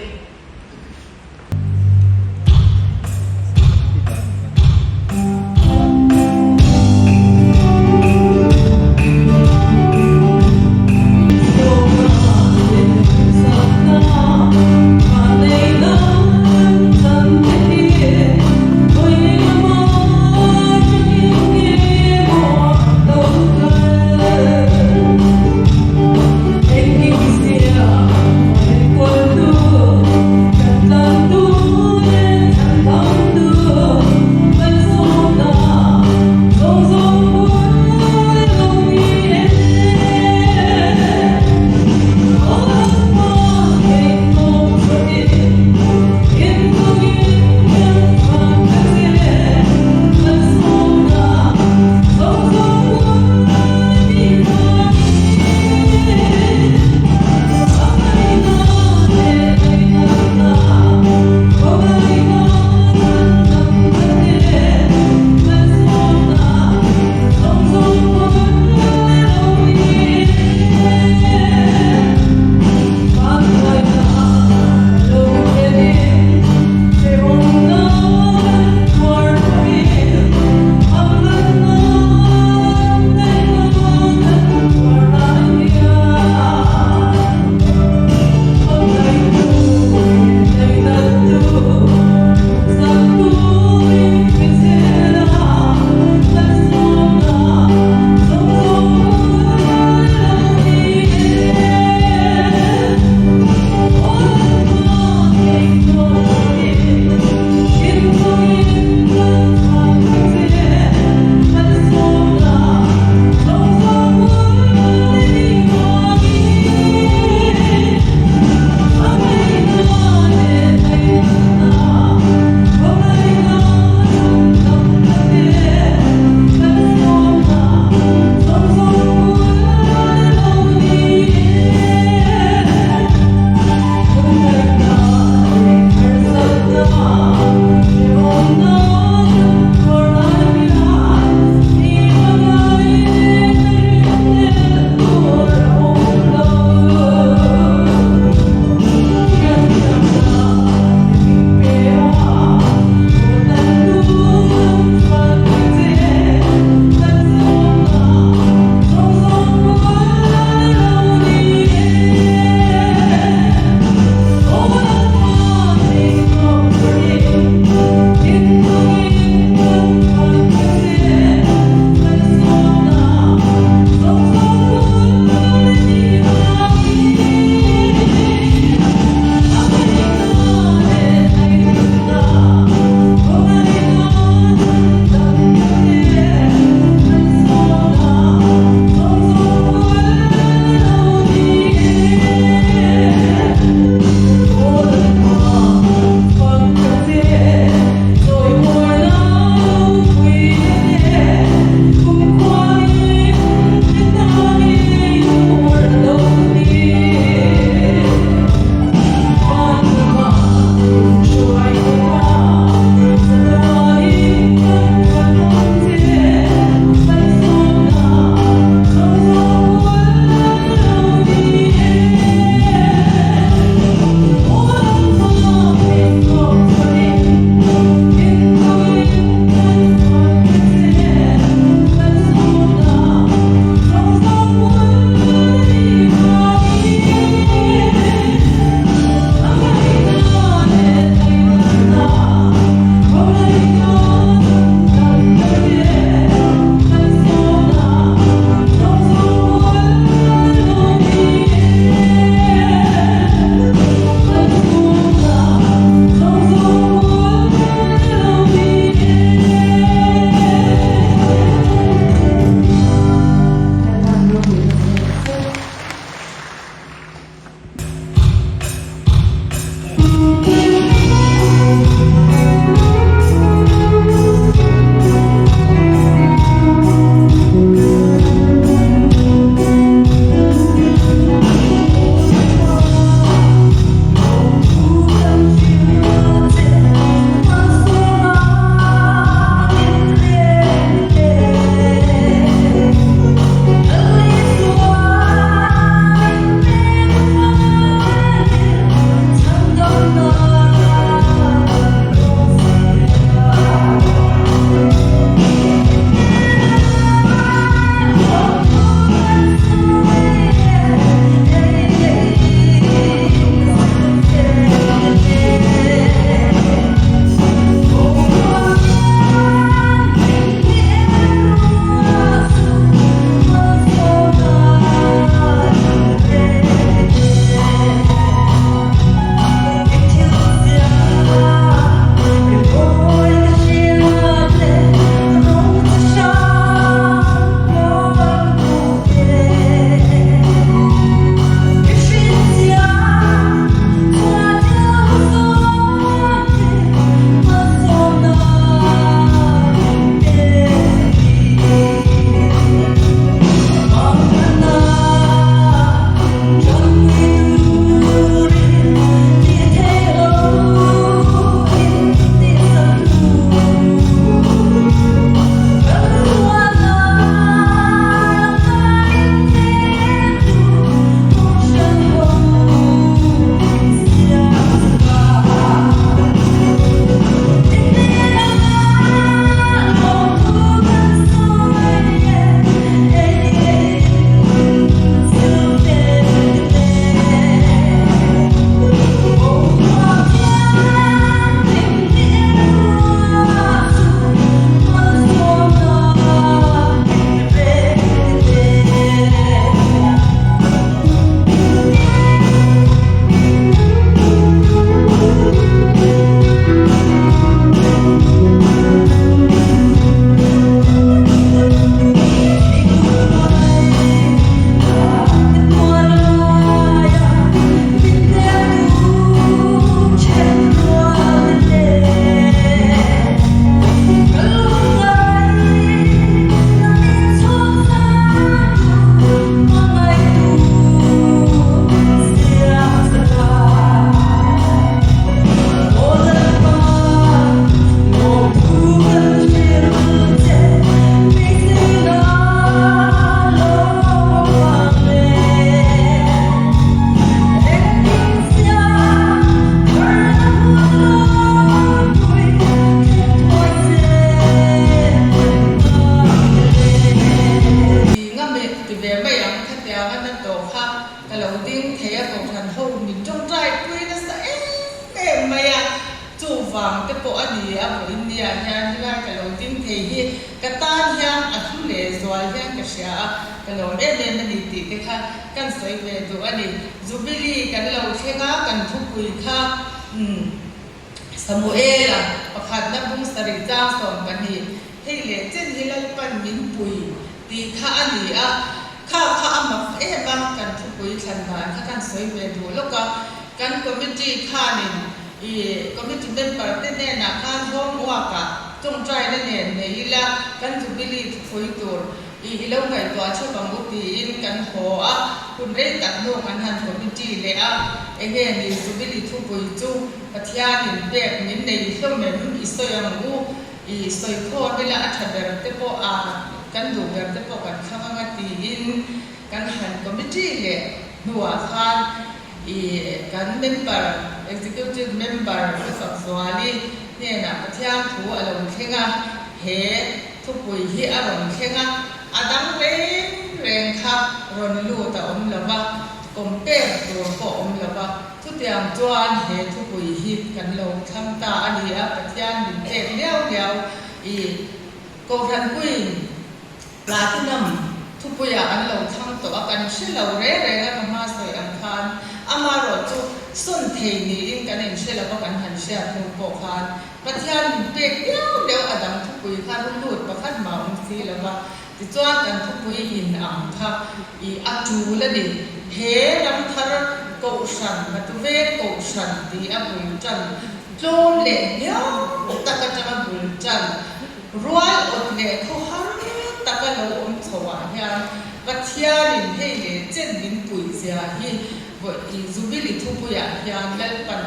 lo ding thei a, Kohhran ho min tawngtai pui nasa em em mai a, chuvang te pawh a ni a, vawiin nia hian helai ka lo ding thei hi ka tan hian a hlu leh zual hian ka hria a, ka lawm em em a ni tih te kha kan sawi ve duh a ni. Jubilee kan lo thleng a, kan thupui kha umm Samuela pakhatna bung sarih chang 12, hei leh chen hi Lalpan min pui tih kha a ni a, kha kha a mak em a, kan thupui thlan dan kha kan sawi ve duh lawk a, kan committee khanin i committee member te hnenah khan homework-ah tawngtaina nen nei ila kan Jubilee thupui tur I i lo ngaihtuah theuh ang u tiin kan haw a, hun rei tak hnu kan han committee leh a, enge ni Jubilee thupui chu Pathianin pek min nei hlawm em i sawi ang u, i sawi khawm ila a tha ber te pawh a kan duh ber te pawh kan thlang anga tiin kan han committee leh hnuah khan i kan member, executive member Pu Fakzuali hnenah Pathian thu a lo thleng a, he Thupui hi a rawn thleng a, a dang reng reng kha rawn lut a awm lo va, compare tur pawh a awm lo va, chutiang chuan he thupui hi kan lo thlang ta a ni a, Pathian min pek liau liau i Kohhranpuiin Platinum thupuiah an lo thlang tawh a, kan hre lo reng reng a, ka hma sawi ang khan amaherawhchu sawn thei niin kan inhre lo va, kan han hriat hnu pawh khan Pathian min pek viau deuh a dang thupui kha ru lut pakhat mah awm si lo va, tichuan kan thupui in ang kha i a tul a ni. He ram thar Kohhran, Matuveng Kohhran ti a bul tan tlawm leh hniam tak atanga bul tan rual awt leh khaw har taka lo awm chho ah hian Pathianin hei leh chen min puih zia hi vawi Jubilee thupuiah hian Lalpan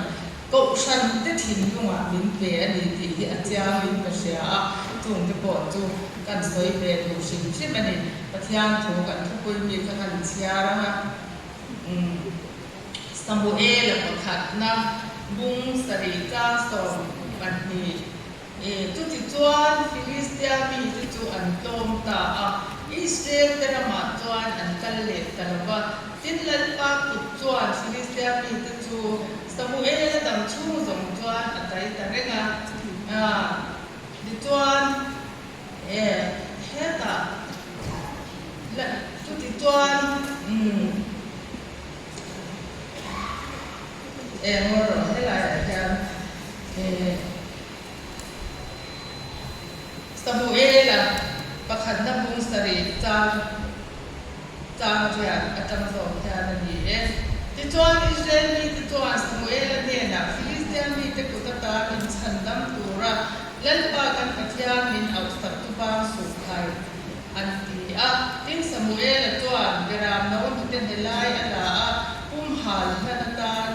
Kohhran te thinlungah min pe a ni tih hi a chiangin ka hria a, chungte pawh chu kan sawi ve duh hrim hrim a ni. Pathian thu kan thupui mi kha kan chhiar ang a, umm Samuela pakhatna bung sarih chang 12 E, chutichuan Filistia mite chu an tlawm ta a, Israel te ramah chuan an kal leh ta lo va. Tin, Lalpa kut chuan Filistia mite chu Samuela dam chhung zawng chuan a tai ta reng a. Tichuan, e, hetah, chutichuan, umm, e, ngawi rawh, helaiah hian, e, Samuela pakhatna bung sarih chang chang riat atang zawk hian a ni e. Tichuan, Israel mite chuan Samuela hnenah, Filistia mite kut ata min chhandam tura Lalpa kan Pathian min auhsak chu bang suh khai, an ti a. Tin, Samuela chuan Beram no hnute hnelai a la a, pumhal hlan atan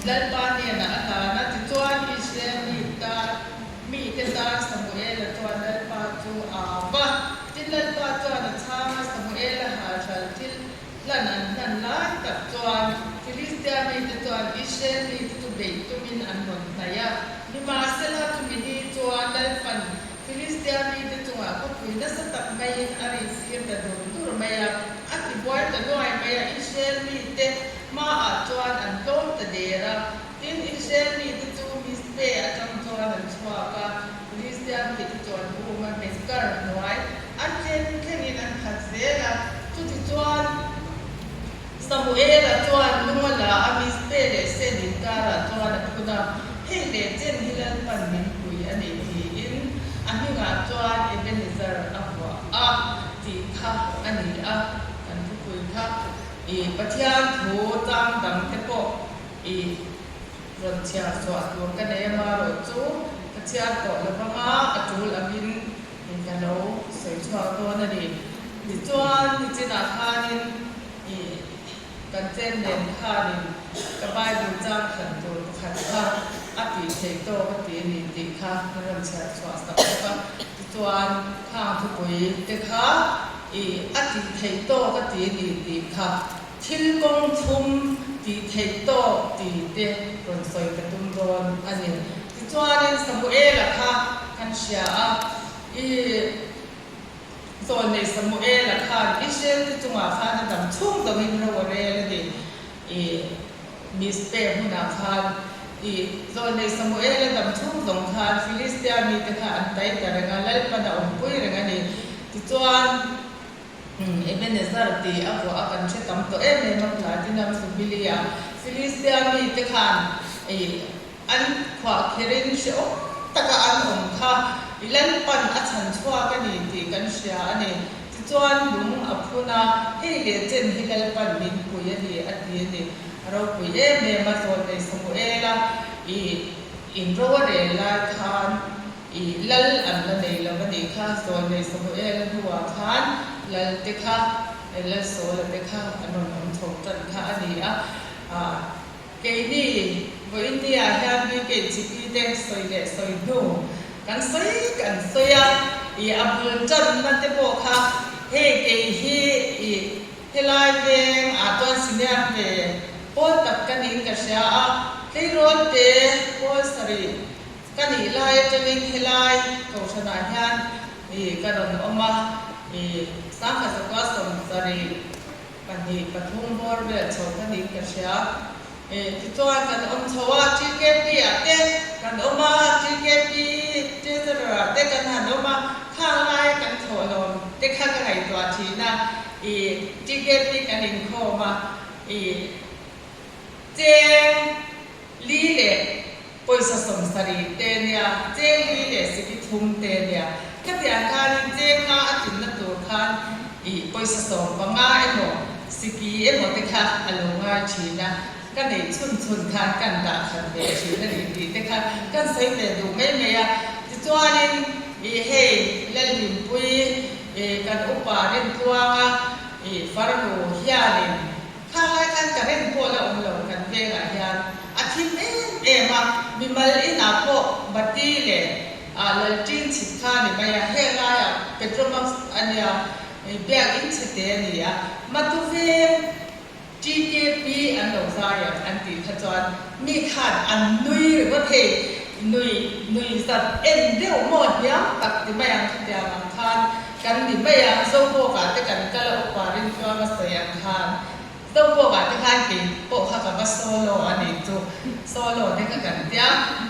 Lalpa hnenah a hlan a, tichuan Israel mi tan, mite tan Samuela chuan Lalpa chu a au va. Tin, Lalpa chuan a chhang a, Samuela halhral thil hlan an hlan lai tak chuan Filistia mite chuan Israel mite chu beih tumin an rawn hnaih a. Nimahsela, chumi ni chuan Lalpan Filistia mite chungah khawpui nasa tak maiin a rintir ta dur dur mai a, a tibuai ta nuai mai a, Israel mite hmaah chuan an tlawm ta der a. Tin, Israel mite chu Mizpe atang chuan an chhuak a, Filistia mite chu an um a, Bethkar hnuai an thlen thlengin an khat zel a. Chutichuan, Samuela chuan lung a la a, Mizpe leh Sen inkarah chuan a phun a, Hei leh chen hi Lalpan min pui a ni tiin a hmingah chuan Ebenezer a vuah a tih kha a ni a, kan thupui kha i Pathian thu chang dang te pawh i rawn chhiar chhuah tur ka nei a, marawh chu ka chhiar tawh lo vang a, a tul angin in ka lo sawi chhuak dawn a ni. Tichuan, nichinah khanin i kan chen nen khanin ka Bible chang khan tur pakhat kha a tih theih tawk a ti a ni tih kha ka rawn chhiar chhuah sak bawk a. Tichuan, khang thupui te kha i a tih theih tawk a ti a ni tih kha thil kawng thlum tih theih tawk ti te rawn sawi ka tum dawn a ni. Tichuanin Samuela kha kan hria a, i. Sawnei Samuela khan Israel te chungah khan a dam chhung zawngin ro a rel a ni. I Mizpeh hmunah khan i Sawnei Samuela dam chhung zawng khan Filistia mite kha an tai ta reng a, Lalpan a awmpui reng a ni. Tichuan, Ebenezer tih a vuah a kan hre tam tawh em em a, Platinum Jubilee ah Filistia mite khan i an khuah kherin hrehawm taka an awm kha i Lalpan a chhan chhuak a ni tih kan hria a ni. Tichuan lung a phun a, hei leh chen hi Lalpan min pui a ni a ti a ni. A ropui em em a, Zawlnei Samuela i inro a rel lai khan I lal an la nei lo a nih kha, Zawlnei Samuela hnuah khan lal te kha, Lal Sawla te kha an rawn awm chho tan kha a ni a. Keini vawiinnia hian BKHP te sawi leh sawi hnu kan sawi kan sawi a, i a bul tanna te pawh kha hei kei hi i helai veng ah chuan senior ve pawl tak ka niin ka hria a, tleirawl te pawl sarih Ka nih lai atangin helai kohhranah hian i ka rawn awm a, i sangha zakua 72 pathum bawr vel chho ka niin ka hria. I tichuan kan awm chho a, TKP ah te kan awm a, TKP Treasurer ah te kan han awm a, khang laia kan thawhlawm te kha ka ngaihtuah thin a, i TKP kan inkhawm a, i cheng Li leh pawisa 70 te nia, cheng li leh siki thum te nia. Khatiang khanin cheng nga a tlinna tur khan i pawisa 15 emaw siki emaw te kha a lo ngai thin a, ka neih chhun chhun khan kan dah khat ve thin a ni tih te kha kan sawi ve duh mai mai a. Tichuanin i hei Lalhlimpui i kan upa Rintluanga i farnu hianin Khang lai khan current pawh la awm lo kan vengah hian a thim em em a, mimal inah pawh bati leh lalṭin chhit kha a ni mai a, heng laiah Petromax a nia, biakin chhete a ni a, Matu veng TKP an lo zai ang an tih kha chuan mi khan an nui ringawt hei, nui nui zat en deuh maw hniam tak ti mai ang khatiang ang khan Kan ni mai a, Zobawkah te kan kal a upa Rintluanga sawi ang khan Zobawkah te khan kei pawh kha ka va solo a nih chu, solo te kha kan tia,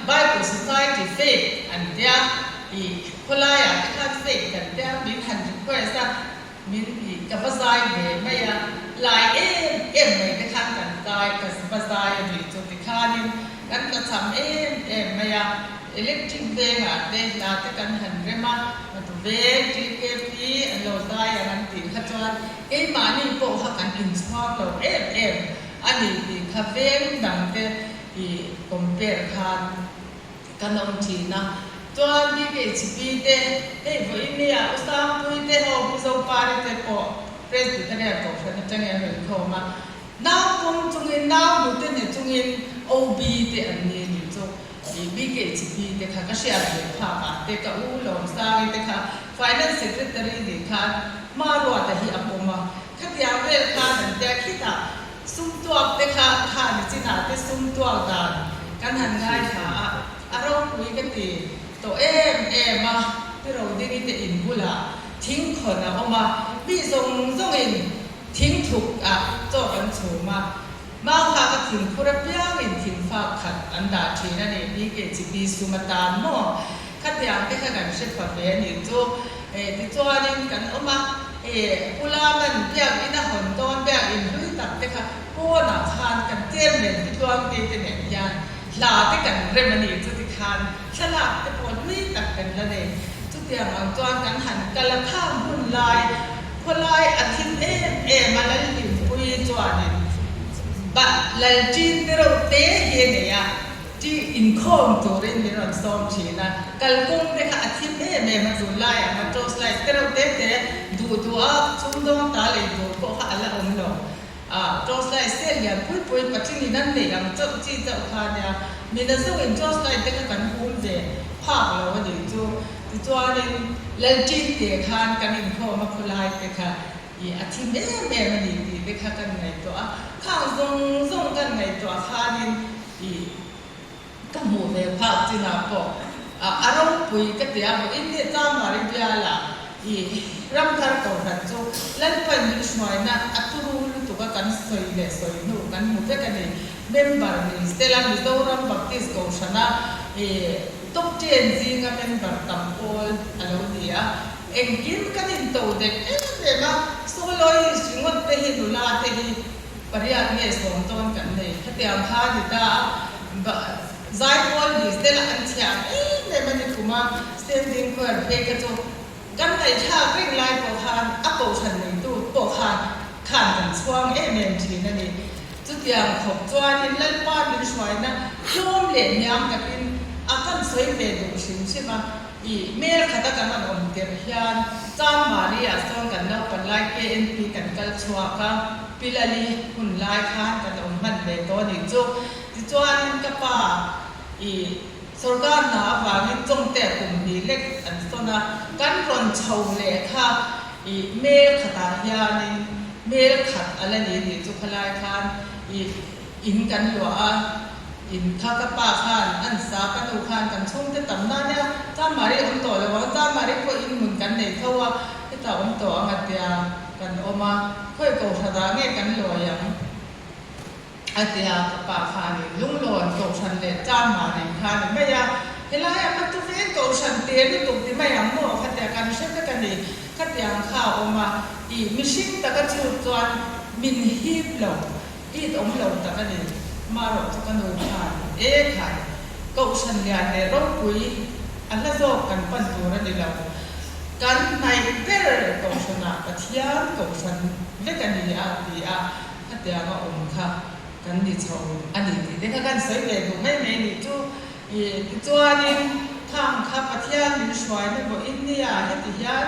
Bible Society fake an tia, ih khawlaiah te khan fake kan tia, min han request a, min ih ka va zai ve mai a, lai em em mai te khan kan zai, ka va zai a nih chu tikhanin kan tlachham em em mai a. Electric vengah te hla te kan han rem a, matu veng, TKP, an lo zai ang an tih kha chuan keimahni pawh kha kan inchhuang lo em em a ni tih kha veng dang te i compare khan kan awm thin a. Chuan BKHP te, hei vawiin nia U Sangpui te ho Pu Zopari te pawh Presbyterian Kohhran atangin an rawn khawm a, nau pawm chungin nau hnute ne chungin OB te an ni a nih chu. I BKHP te kha ka hriat ve phak ah te ka u Lawmsangi te kha Finance Secretary nih khan Hmaruata hi a pawm a, khatiang vel khan an tia khitah sum tuak te kha kha ni chinah te sum tuak dan kan han ngaithla a, a ropui ka ti tawh em em a, Pi Rodingi te in bulah thing khawn a awm a, mi zawng zawngin thing thuk ah chaw kan chhum a. Mauha ka thingphur apiangin thingfak khat an dah thin a ni BKGP sum atan maw? Khatiang te kha kan hre pha ve a nih chu. Tichuanin kan awm a, Pu Laman biakin a hawn dawn biakin hlui tak te kha pawnah khan kan chairman Pi Tluangte te nen hian hla te kan rem a nih chu tikhan thlalak te pawh hlui tak kan la nei. Chutiang ang chuan kan han kal a khang hun lai Khawlai a thim em em a, Lalhlimpuii chuanin bah Lalṭin te reuh te hi a nei a, ṭi inkhawm turin min rawn sawm ṭhin a, kalkawng te kha a thim em em a, tunlaiah anga torch light te reuh te te duh duh a, chhungdawng ta lei tur pawh kha a la awm lo. A, torch light sel lian pui pui patlingin an neih ang chauh chi chauh kha a nia, mina zawngin torch light te kha kan hum ve phak lo a nih chu. Tichuanin Lalṭin te khan kan inkhawm a khawlai te kha i a thim em em a ni tih te kha kan ngaihtuah a, khang zawng zawng kan ngaihtuah khanin i ka hmuh ve phak chinah pawh a ropui ka ti a, vawiin hi Chamari bialah. I Ramthar Kohhran chu Lalpan min hruaina a turu lutuk a kan sawi leh sawi hnu kan hmu vek a ni. Member ni sela Mizoram Baptist Kohhrana i top ten zinga member tam pawl a lo ni a. Engkim kan into dek em em a, soloist ringawt te hi nula te hi pariat nge sawm dawn kan nei. Khatiang kha a ni ta a, Zaipawl ni sela an thiam em em a ni kum a, standing choir phei kha chu kan ngaihthlak reng lai pawh khan a kohhran neitu pawh khan khan kan chhuang em em thin a ni. Chutiang khawp chuanin Lalpa min hruaina tlawm leh hniam takin a kan sawi ve duh hrim hrim a, i hmel khata kan rawn awm tirh hian Chanmari ah sawn kan naupan lai KNP kan kal chhuak a, Pilali hun lai khan kan awm hman ve tawh a nih chu. Tichuanin ka pa i sorkar hna avangin Chawngte kum hnih lek an sawn a, kan rawn chho leh kha i hmel khatah hianin hmel khat a la ni tih chu khalai khan i in kan luah a, in kha ka pa khan an sa ka nu khan kan chhungte tam na nia Chamari awm tawh lo ang, Chamari pawh in hmun kan nei tho a, hetah awm tawh ang a tia kan awm a, khawi kohhranah nge kan lawi ang? A ti a, ka pa khanin lunglawn kohhran leh tlangmah nen kha a ni mai a, helai a hmatu veng kohhran te lutuk ti mai ang maw khatia kan hre vek a ni, khatiang kha a awm a, i mihring taka chhut chuan min hip lo, it awm lo tak a ni, marawh chu ka nu khan e khai, kohhran lian leh ropui a hla zawk kan pan tur a ni lo, kan hnaih ber kohhranah Pathian kohhran vek a ni a ti a. Khatianga awm kha kan ni chho a ni tih te kha kan sawi ve duh mai mai nih chu. I tichuanin khang kha Pathian min hruaina vawiin nia heti hian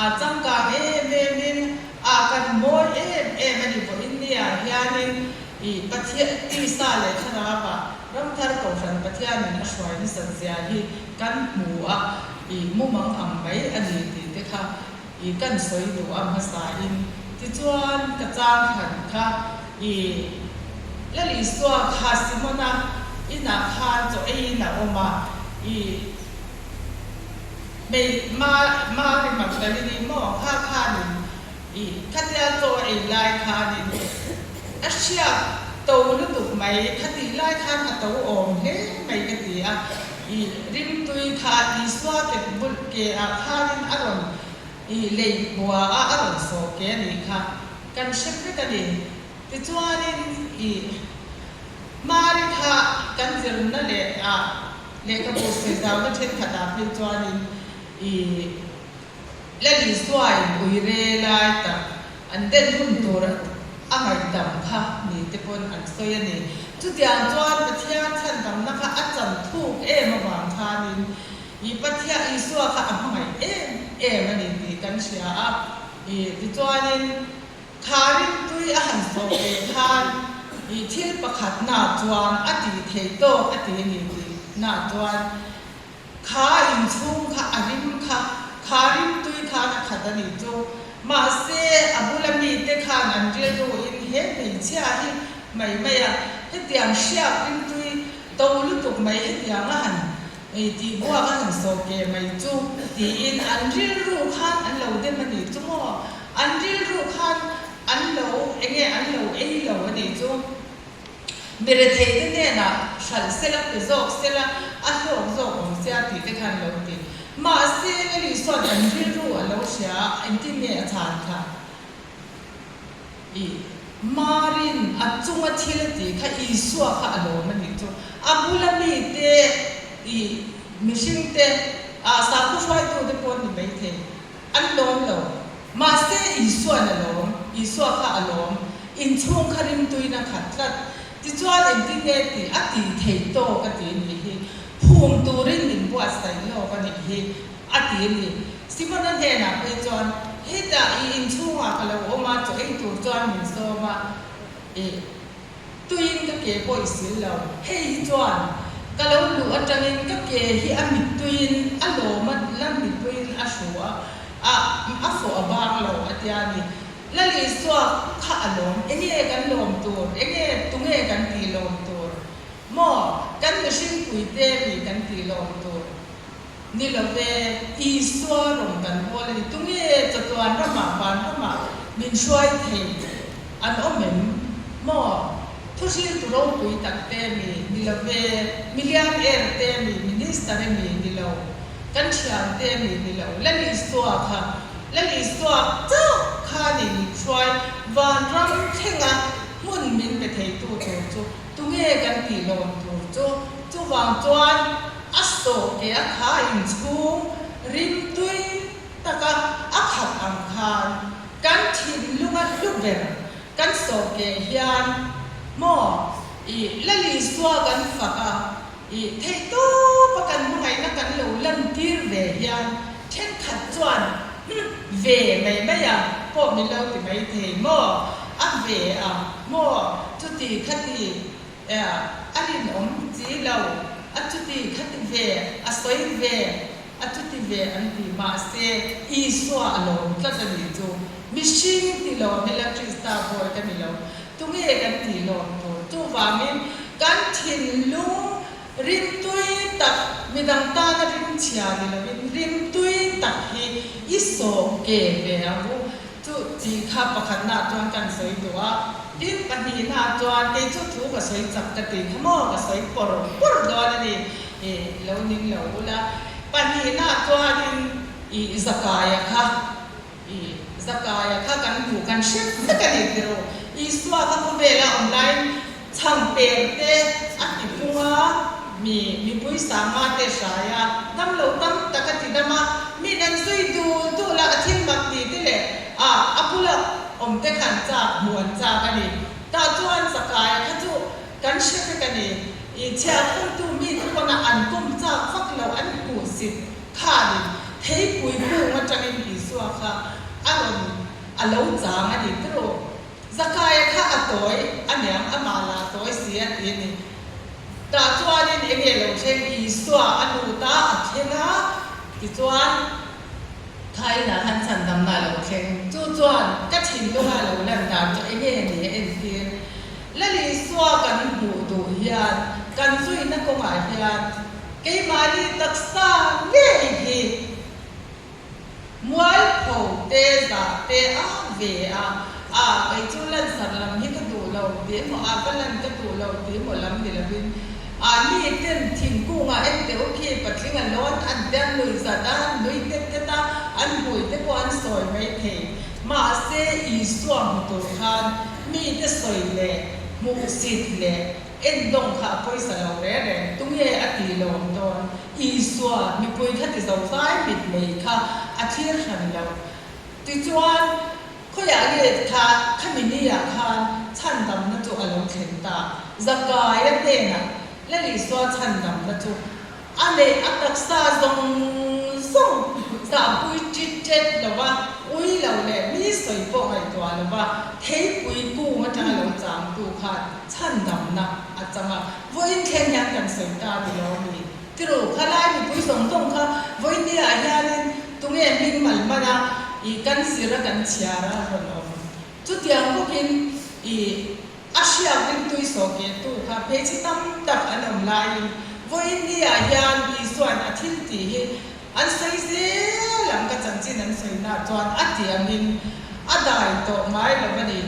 a changkang em em in a kan mawi em em a ni vawiin nia hianin i Pathian tisa leh thlarauah Ramthar Kohhran Pathianin a hruai nasat zia hi kan hmu a, i mumang ang mai a ni tih te kha I kan sawi duh a hmasain tichuan ka chang hran kha i Lal Isua kha Simona inah khan chaw eiin a awm a, i hmei Ma Mari Magdalene maw kha khanin i khatia chaw ei lai khanin a hriak to lutuk mai khatih lai khan a to awm hle mai ka ti a. I rimtui kha Isua ke bul ke ah khanin a rawn i lei bua a, a rawn sawh ke a nih kha kan hre vek a ni. Tichuanin i Mari kha kan zirna leh ah lehkhabu sawizauna thenkhat ah phei chuanin i Lal Isuain ui re lai tak an den hun tur a ngaihdam kha ni te pawn an sawi a ni. Chutiang chuan Pathian chhandamna kha a chan thuk em avang khanin i Pathian Isua kha a hmangaih em em a ni tih kan hria a. I tichuanin kha rimtui a han sawh ve khan i thil pakhat na chuan a tih theih tawk a ti a ni tih na chuan Kha inchhung kha a rim kha, kha rimtui khan a khat a nih chu. Mahse, a bula mite khan an rilruin he hmeichhia hi mai mai a, hetiang hriak rimtui to lutuk mai hetiang a han tih buak a han sawh ke mai chu tiin an rilru khan an lo dem a nih chu maw? An rilru khan an lo enge an lo ei lo a nih chu. Mi retheite hnenah hralh sela, pe zawk sela, a hlawk zawk awm sia tih te khan lo ti. Mahse, Lal Isua'n an rilru a lo hria a, engtin nge a chhan kha? I Marin a chunga thil a tih kha Isua kha a lawm a nih chu. A bula mite i mihringte, ah sakhaw hruaitute pawh an ni maithei. An lawm lo. Mahse Isua'n a lawm, Isua kha a lawm, inchhung kha rimtuin a khat tlat. Tichuan engtin nge tih a tih theih tawk a ti nih hi. Phum turin min buatsaih lawk a nih hi a ti a ni. Simona hnenah phei chuan, Hetah i inchhungah ka lo awm a, chaw ei tur chuan min sawm a, ih. Tuiin ka ke pawh i sil lo. Hei hi chuan ka lo luh atangin ka ke hi a mittuiin a lawm a, la mittuiin a hru a, a a fawh a bang lo a tia ni. Lal Isua kha a lawm, enge kan lawm tur, enge tunge kan tih lawm tur? Maw, kan mihring puite mi kan tih lawm tur? Ni lo ve, Isua rawng kan bawl a ni. Tunge chatuan ramah, van ramah min hruai thei an awm em? Maw? Thuhriltu ropui tak te mi? Ni lo ve, milian er te mi, minister e mi? Ni lo. Kan thian te mi? Ni lo. Lal Isua kha, Lal Isua chauh kha ni min hruai, vanram thlenga hmun min pe theitu tur chu tunge kan tih lawm tur chu? Chuvang chuan a sawh ke a kha inchhung rimtui taka a khat ang khan kan thinlunga hlu ber kan sawh ke hian maw i Lal Isua kan fak a, i theihtawpa kan hmangaihna kan lo lantir ve hian thenkhat chuan hum ve mai mai a pawh min lo ti mai thei maw a ve a maw chuti khati A rinawm chi lo, a chuti khati ve, a sawi ve, a chuti ve an ti. Mahse, Isua a lawm tlat a nih chu. Mihring ti lawm ila Krista bawi ka ni lo. Tunge kan tih lawm tur? Chuvangin, kan thinlung rimtui tak, midang tana rimchhia ni lovin, rimtui tak hi i sawh ke ve ang u. Chu tih kha pakhatnaah chuan kan sawi duh a, tin pahnihnaah chuan kei chu thu ka sawi chak ka tih kha maw ka sawi pawr pawr dawn a ni i lo ning lo ula. Pahnihnaah chuanin i Zakaia kha i Zakaia kha kan hmuh kan hre vek a ni tiro. Isua kha khawvela awm laiin Chhang per te a ti pung a, mi mipui sanga te hrai a, damlo tam tak a ti dam a, min an zui dul dul a, a thil mak ti te leh a a bula awm te khan chak hmuh an chak a ni. Tah chuan Zakaia kha chu kan hre vek a ni. I chhiarkhawmtu mi te pawn a an kum chak vak lo an hmuh sit khanin theipui kung atangin Isua kha a rawn a lo chang a ni tiraw? Zakaia kha a tawi a niang, amah lah a tawi si a ti a ni. Tah chuanin eng nge lo thleng? Isua a lut a, a thleng a, tichuan Khainah khan chhandamna a lo thleng. Chu chuan ka thinlunga lo lan dan chu eng nge ni a entir? Lal Isua kan hmuh duh hian, kan zuina kawngah hian keimahni taksa ngei hi Mualpho te zah te a ve a, a kei chu lansar lam hi ka duh lo ti emaw a ka lan ka duh lo ti emaw lam ni lovin a mi ten thingkungah en teh u khi patling a lawn an te an nui zat a, an nui tet tet a, an hmui te pawh an sawi mai thei. Mahse Isua hmu tur khan mi te sawi leh hmuhsit leh Endawng kha a pawisa lo reng reng, tunge a tih lawm dawn? Isua, mipui kha ti zo zai mit mai kha a thlir hran lo. Tichuan, khawiah nge kha khami ni-ah khan chhandamna chu a lo thlen ta? Zakaia hnenah Lal Isua chhandamna chu A neih a taksa zawng zawng zahpui ṭit ṭet lova, ui lo leh mi sawi pawh ngaihtuah lova theipui kung aṭanga lo changtu khan chhandamna a chang a. Vawiin thleng hian kan sawi ta ni lo mi? Tiru, khalai mipui zawng zawng kha vawiin niah hianin tunge hming mal man a, i kan zir a kan chhiar a rawn awm. Chutiang bawkin i. A hriak ringtui sawhkehtu kha hmeichhe tam tak an awm laiin vawiin ni-ah hian Isua'n a thil tih hi an sawi zel ang ka chanchin an sawi nah chuan a ti angin a dai tawh ngai lo a ni.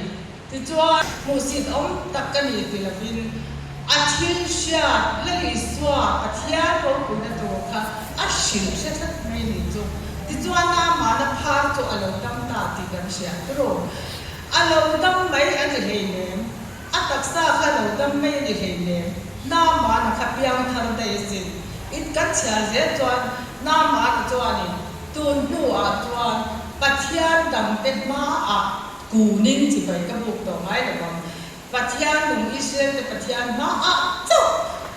Tichuan, hmuhsit awm tak ka ni ti lovin a thil hriat Lal Isua Pathian ropuina tur kha a hrilh hre tlat mai ni chu. Tichuan, Naamana phar chu a lo dam ta tih kan hria tiraw? A lo dam mai a ni hleinem, a taksa kha lo dam mai a ni hleinem, Naamana kha piangthar daih a sin. In kan chhiar zel chuan Naamana chuanin tun hnuah chuan Pathian dangte hmaah kunin chibai ka buk tawh ngai lo vang, Pathian nung Israel te Pathian hmaah chauh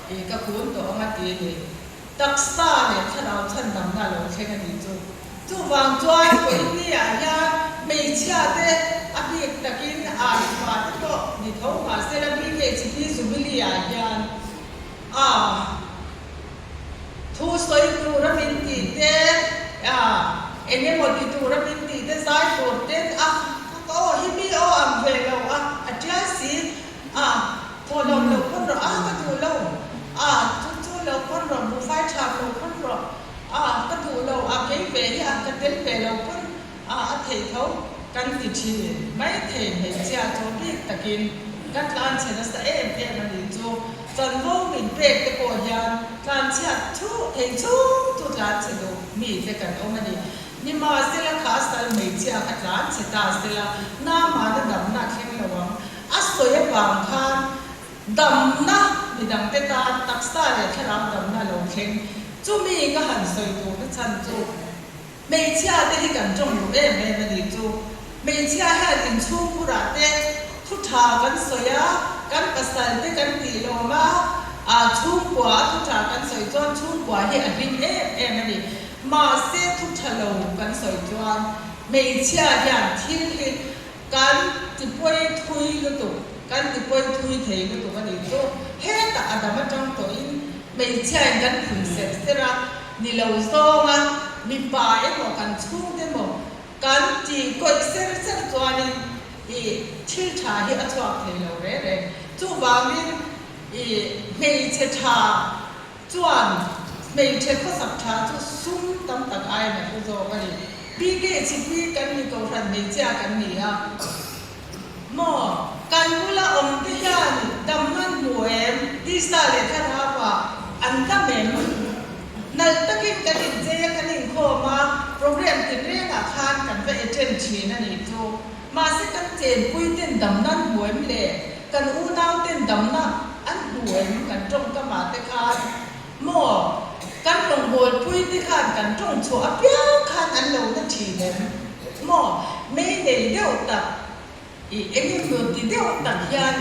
i ka kun tawh ang a ti a ni. Taksa leh thlarau chhandamna a lo thleng a nih chu. Chuvang chuan Koinni-ah hian hmeichhia te a bik takin Arfa te pawh ni tho mahsela BKHP Jubilee-ah hian a thu sawi tura min tih te, a eng emaw ti tura min tih te zai tur ten a aw hi mi aw ang ve lo a, a tial si a thawhlawm lo khawn rawh a ka duh lo a chu chu lo khawn rawh buhfai tha lo khawn rawh a. ve hi a ka tel ve lo pawn a a theih tho kan ti thin maithei hmeichhia chu bik takin kan tlanchhe nasa em em a nih chu. Chanvo min pek te pawh hian tlanchhiat thu thei chhung chu tlanchhe duh mi te kan awm a ni. Nimahsela kha sal hmeichhia kha tlanchhe ta sela Naamana damna a thleng lo ang. A sawi avang khan damna midangte tan taksa leh thlarau damna a lo thleng. Chumi ka han sawi duhna chhan chu Hmeichhia te hi kan tawng duh em em a nih chu. Hmeichhia hian inchhungkhurah te thu tha kan sawi a, kan pasal te kan tih lawm a, ah chhungkua a thu tha kan sawi chuan chhungkua hi a hlim em em a ni. Mahse thu tha lo kan sawi chuan hmeichhia hian thil hi kan tipawi thui lutuk, kan tipawi thui thei lutuk a nih chu. Hetah a dam atang tawhin hmeichhiain kan phun serh serh a, Ni lo zawnga mipa emaw kan chhungte emaw kan tih kawih ser ser chuanin i thil tha hi a chhuak thei lo reng reng. Chuvangin i hmeichhe tha chuan hmeichhe khawsak tha chu sum tam tak aiin a hlu zawk a ni. PK chhipui kan ni kohhran hmeichhia kan ni a maw? Kan bula awm te hian damna an hmu em? Tisa leh thlarau-ah an dam em? Nalh takin kan inchei a, kan inkhawm a, program tinrengah khan kan va attend thin a nih chu. Mahse kan chenpui ten damna an hmu em le? Kan unau ten damna an hmu em? Kan tawngkamah te khan maw? Kan rawngbawlpui te khan kan tawng chhuah apiang khan an lo na thin em? Maw? Mei nei deuh tak. I engemaw ti deuh tak hian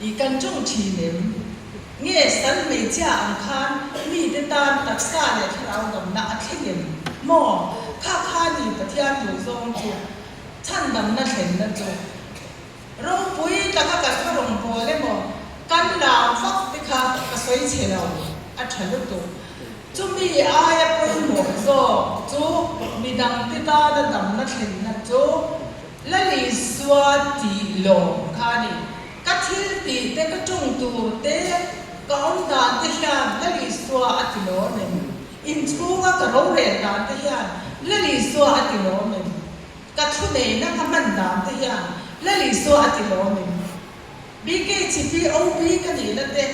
i kan tawng thin em? Nge sal hmeichhia ang khan mite tan taksa leh thlarau damna a thleng em? Maw? Kha kha ni Pathian duh zawng chu chhandamna thlenna chu ropui taka kan va rawn bawl emaw kan lau vak te kha ka sawi chhe lo a tha lutuk. Chumi aia pawimawh zawk chu midangte tana damna thlenna chu Lalisua tih lawm kha a ni. Ka thil tih te, ka tawng tur te, ka awm dan te hian Lalisua a ti lawm em? Inchhunga ka rorel dan te hian Lalisua a ti lawm em? Ka thuneihna ka hman dan te hian Lalisua a ti lawm em? BKHPOB ka nihna te,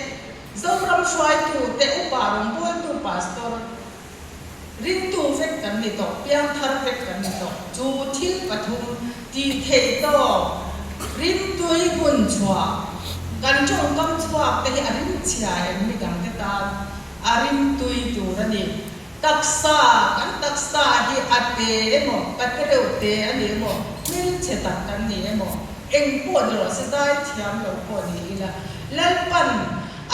Zoram hruaitu te, upa rawngbawltu pastor, Ringtu vek kan ni tawh, piangthar vek kan ni tawh. Chu thil pathum tih theih tawk, rimtui hun chhuah, kan tawngkam chhuak te hi a rimchhia em midangte tan a rimtui tur a ni. Taksa, kan taksa hi a te emaw, ka te reuh te a ni emaw, hmelchhe tak kan ni emaw, eng pawh ni rawh se, zai thiam lo pawh ni ila, Lalpan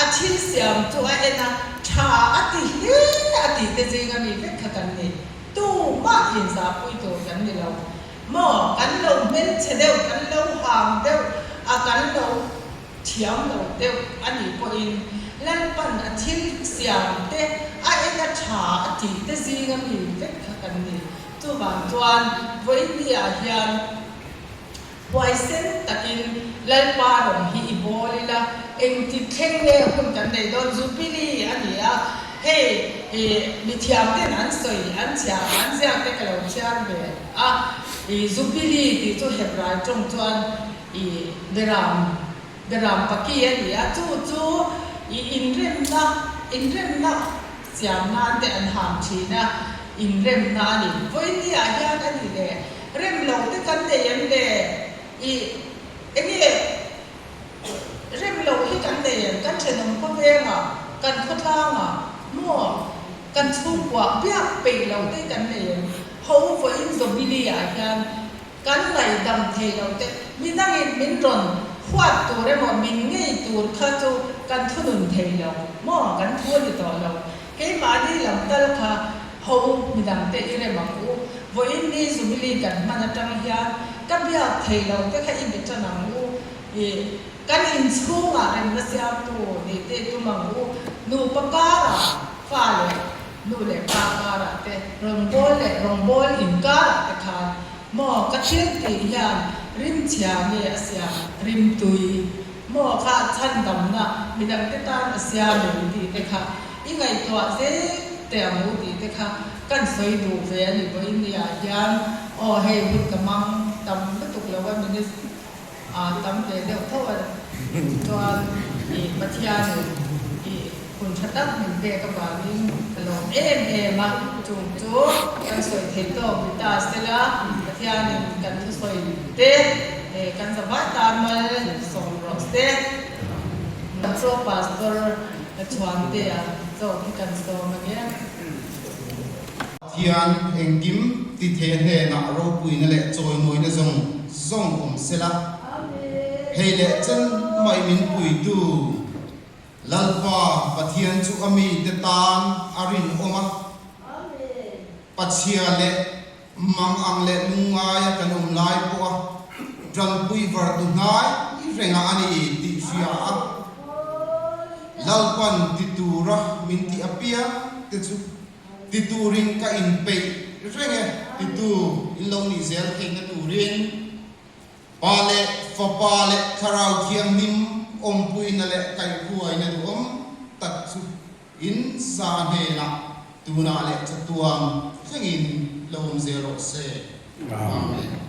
A thil siam chu a en a, tha a ti hle a tih te zinga mi vek kha kan ni. Tumah inzahpui tur kan ni lo. Maw, kan lo hmelchhe deuh, kan lo hang deuh a, kan lo thiam lo deuh a nih pawhin Lalpan a thil siam te a en a tha a tih te zinga mi vek kha kan ni. Chuvang chuan vawiin hian Huaisen takin Lalpa rawng hi i bawl ila, engtik thleng nge hun kan nei dawn? Jubilee a ni a, hei i mithiam ten an sawi, an chhiar, an ziak te ka lo chhiar ve a, i Jubilee tih chu Hebrai tawng chuan i beram, beram paki a ni a, chu chu i inremna, inremna siam nan te an ham thin a, inremna a ni. Vawiin hian a ni le. Rem lo te kan nei em le? I enge rem lo hi kan nei em? Kan thenawm khawvengah, kan khawtlangah maw kan chhungkuah biak peih lo te kan nei em? Ho vawiin Zobili ah hian kan ngaihdam thei lo te, midangin min rawn huat tur emaw min ngei tur kha chu kan thunun thei lo maw? Kan thu a ni tawh lo. Keimahni lam tal kha ho midang te i rem ang u. Vawiin ni Jubilee kan hman atang hian ka biak thei lo te kha i be tan ang u. I kan inchhungah remna siamtu nih te i tum ang u. Nupa karah fa leh nu leh pa karah te, rawngbâwl leh rawngbâwl inkarah te khan maw ka thil tih hian rimchhia nge a siam rimtui Maw kha chhandamna midangte tan a siam em tih te kha i ngaihtuah zel teh ang u tih te kha. Kan sawi duh ve a ni vawiin ni ah hian aw hei hun ka hmang tam lutuk lo a minute ah tam ve deuh tho a chuan ih Pathianin ih hun tha tak min pek avangin ka lawm em em a, chung chu kan sawi thei tawk ni ta sela Pathianin kan thusawi te kan zavai tan mal sawm rawh se. Chaw Pastor Chhuantea zawk hi kan sawm a nia. Pathian engkim ti thei hnenah ropuina leh chawimawina zawng zawng awm sela. Hei leh chen mai min puitu Lalpa Pathian chu a mite tan a rinawm a, Pachhia leh Mang ang leh lungngaia kan awm lai pawha tanpui vartu hnai rengah a ni tih hria a, Lalpan ti tura min tih apiang te chu ti turin ka inpeih reng e titu in lo nih zel theihna turin Pa leh Fapa leh Thlarau Thianghlim awmpuina leh kaihhruaina duhawm tak chu In sa hnenah tunah leh chatuan thlengin lo awm zel rawh se. Amen.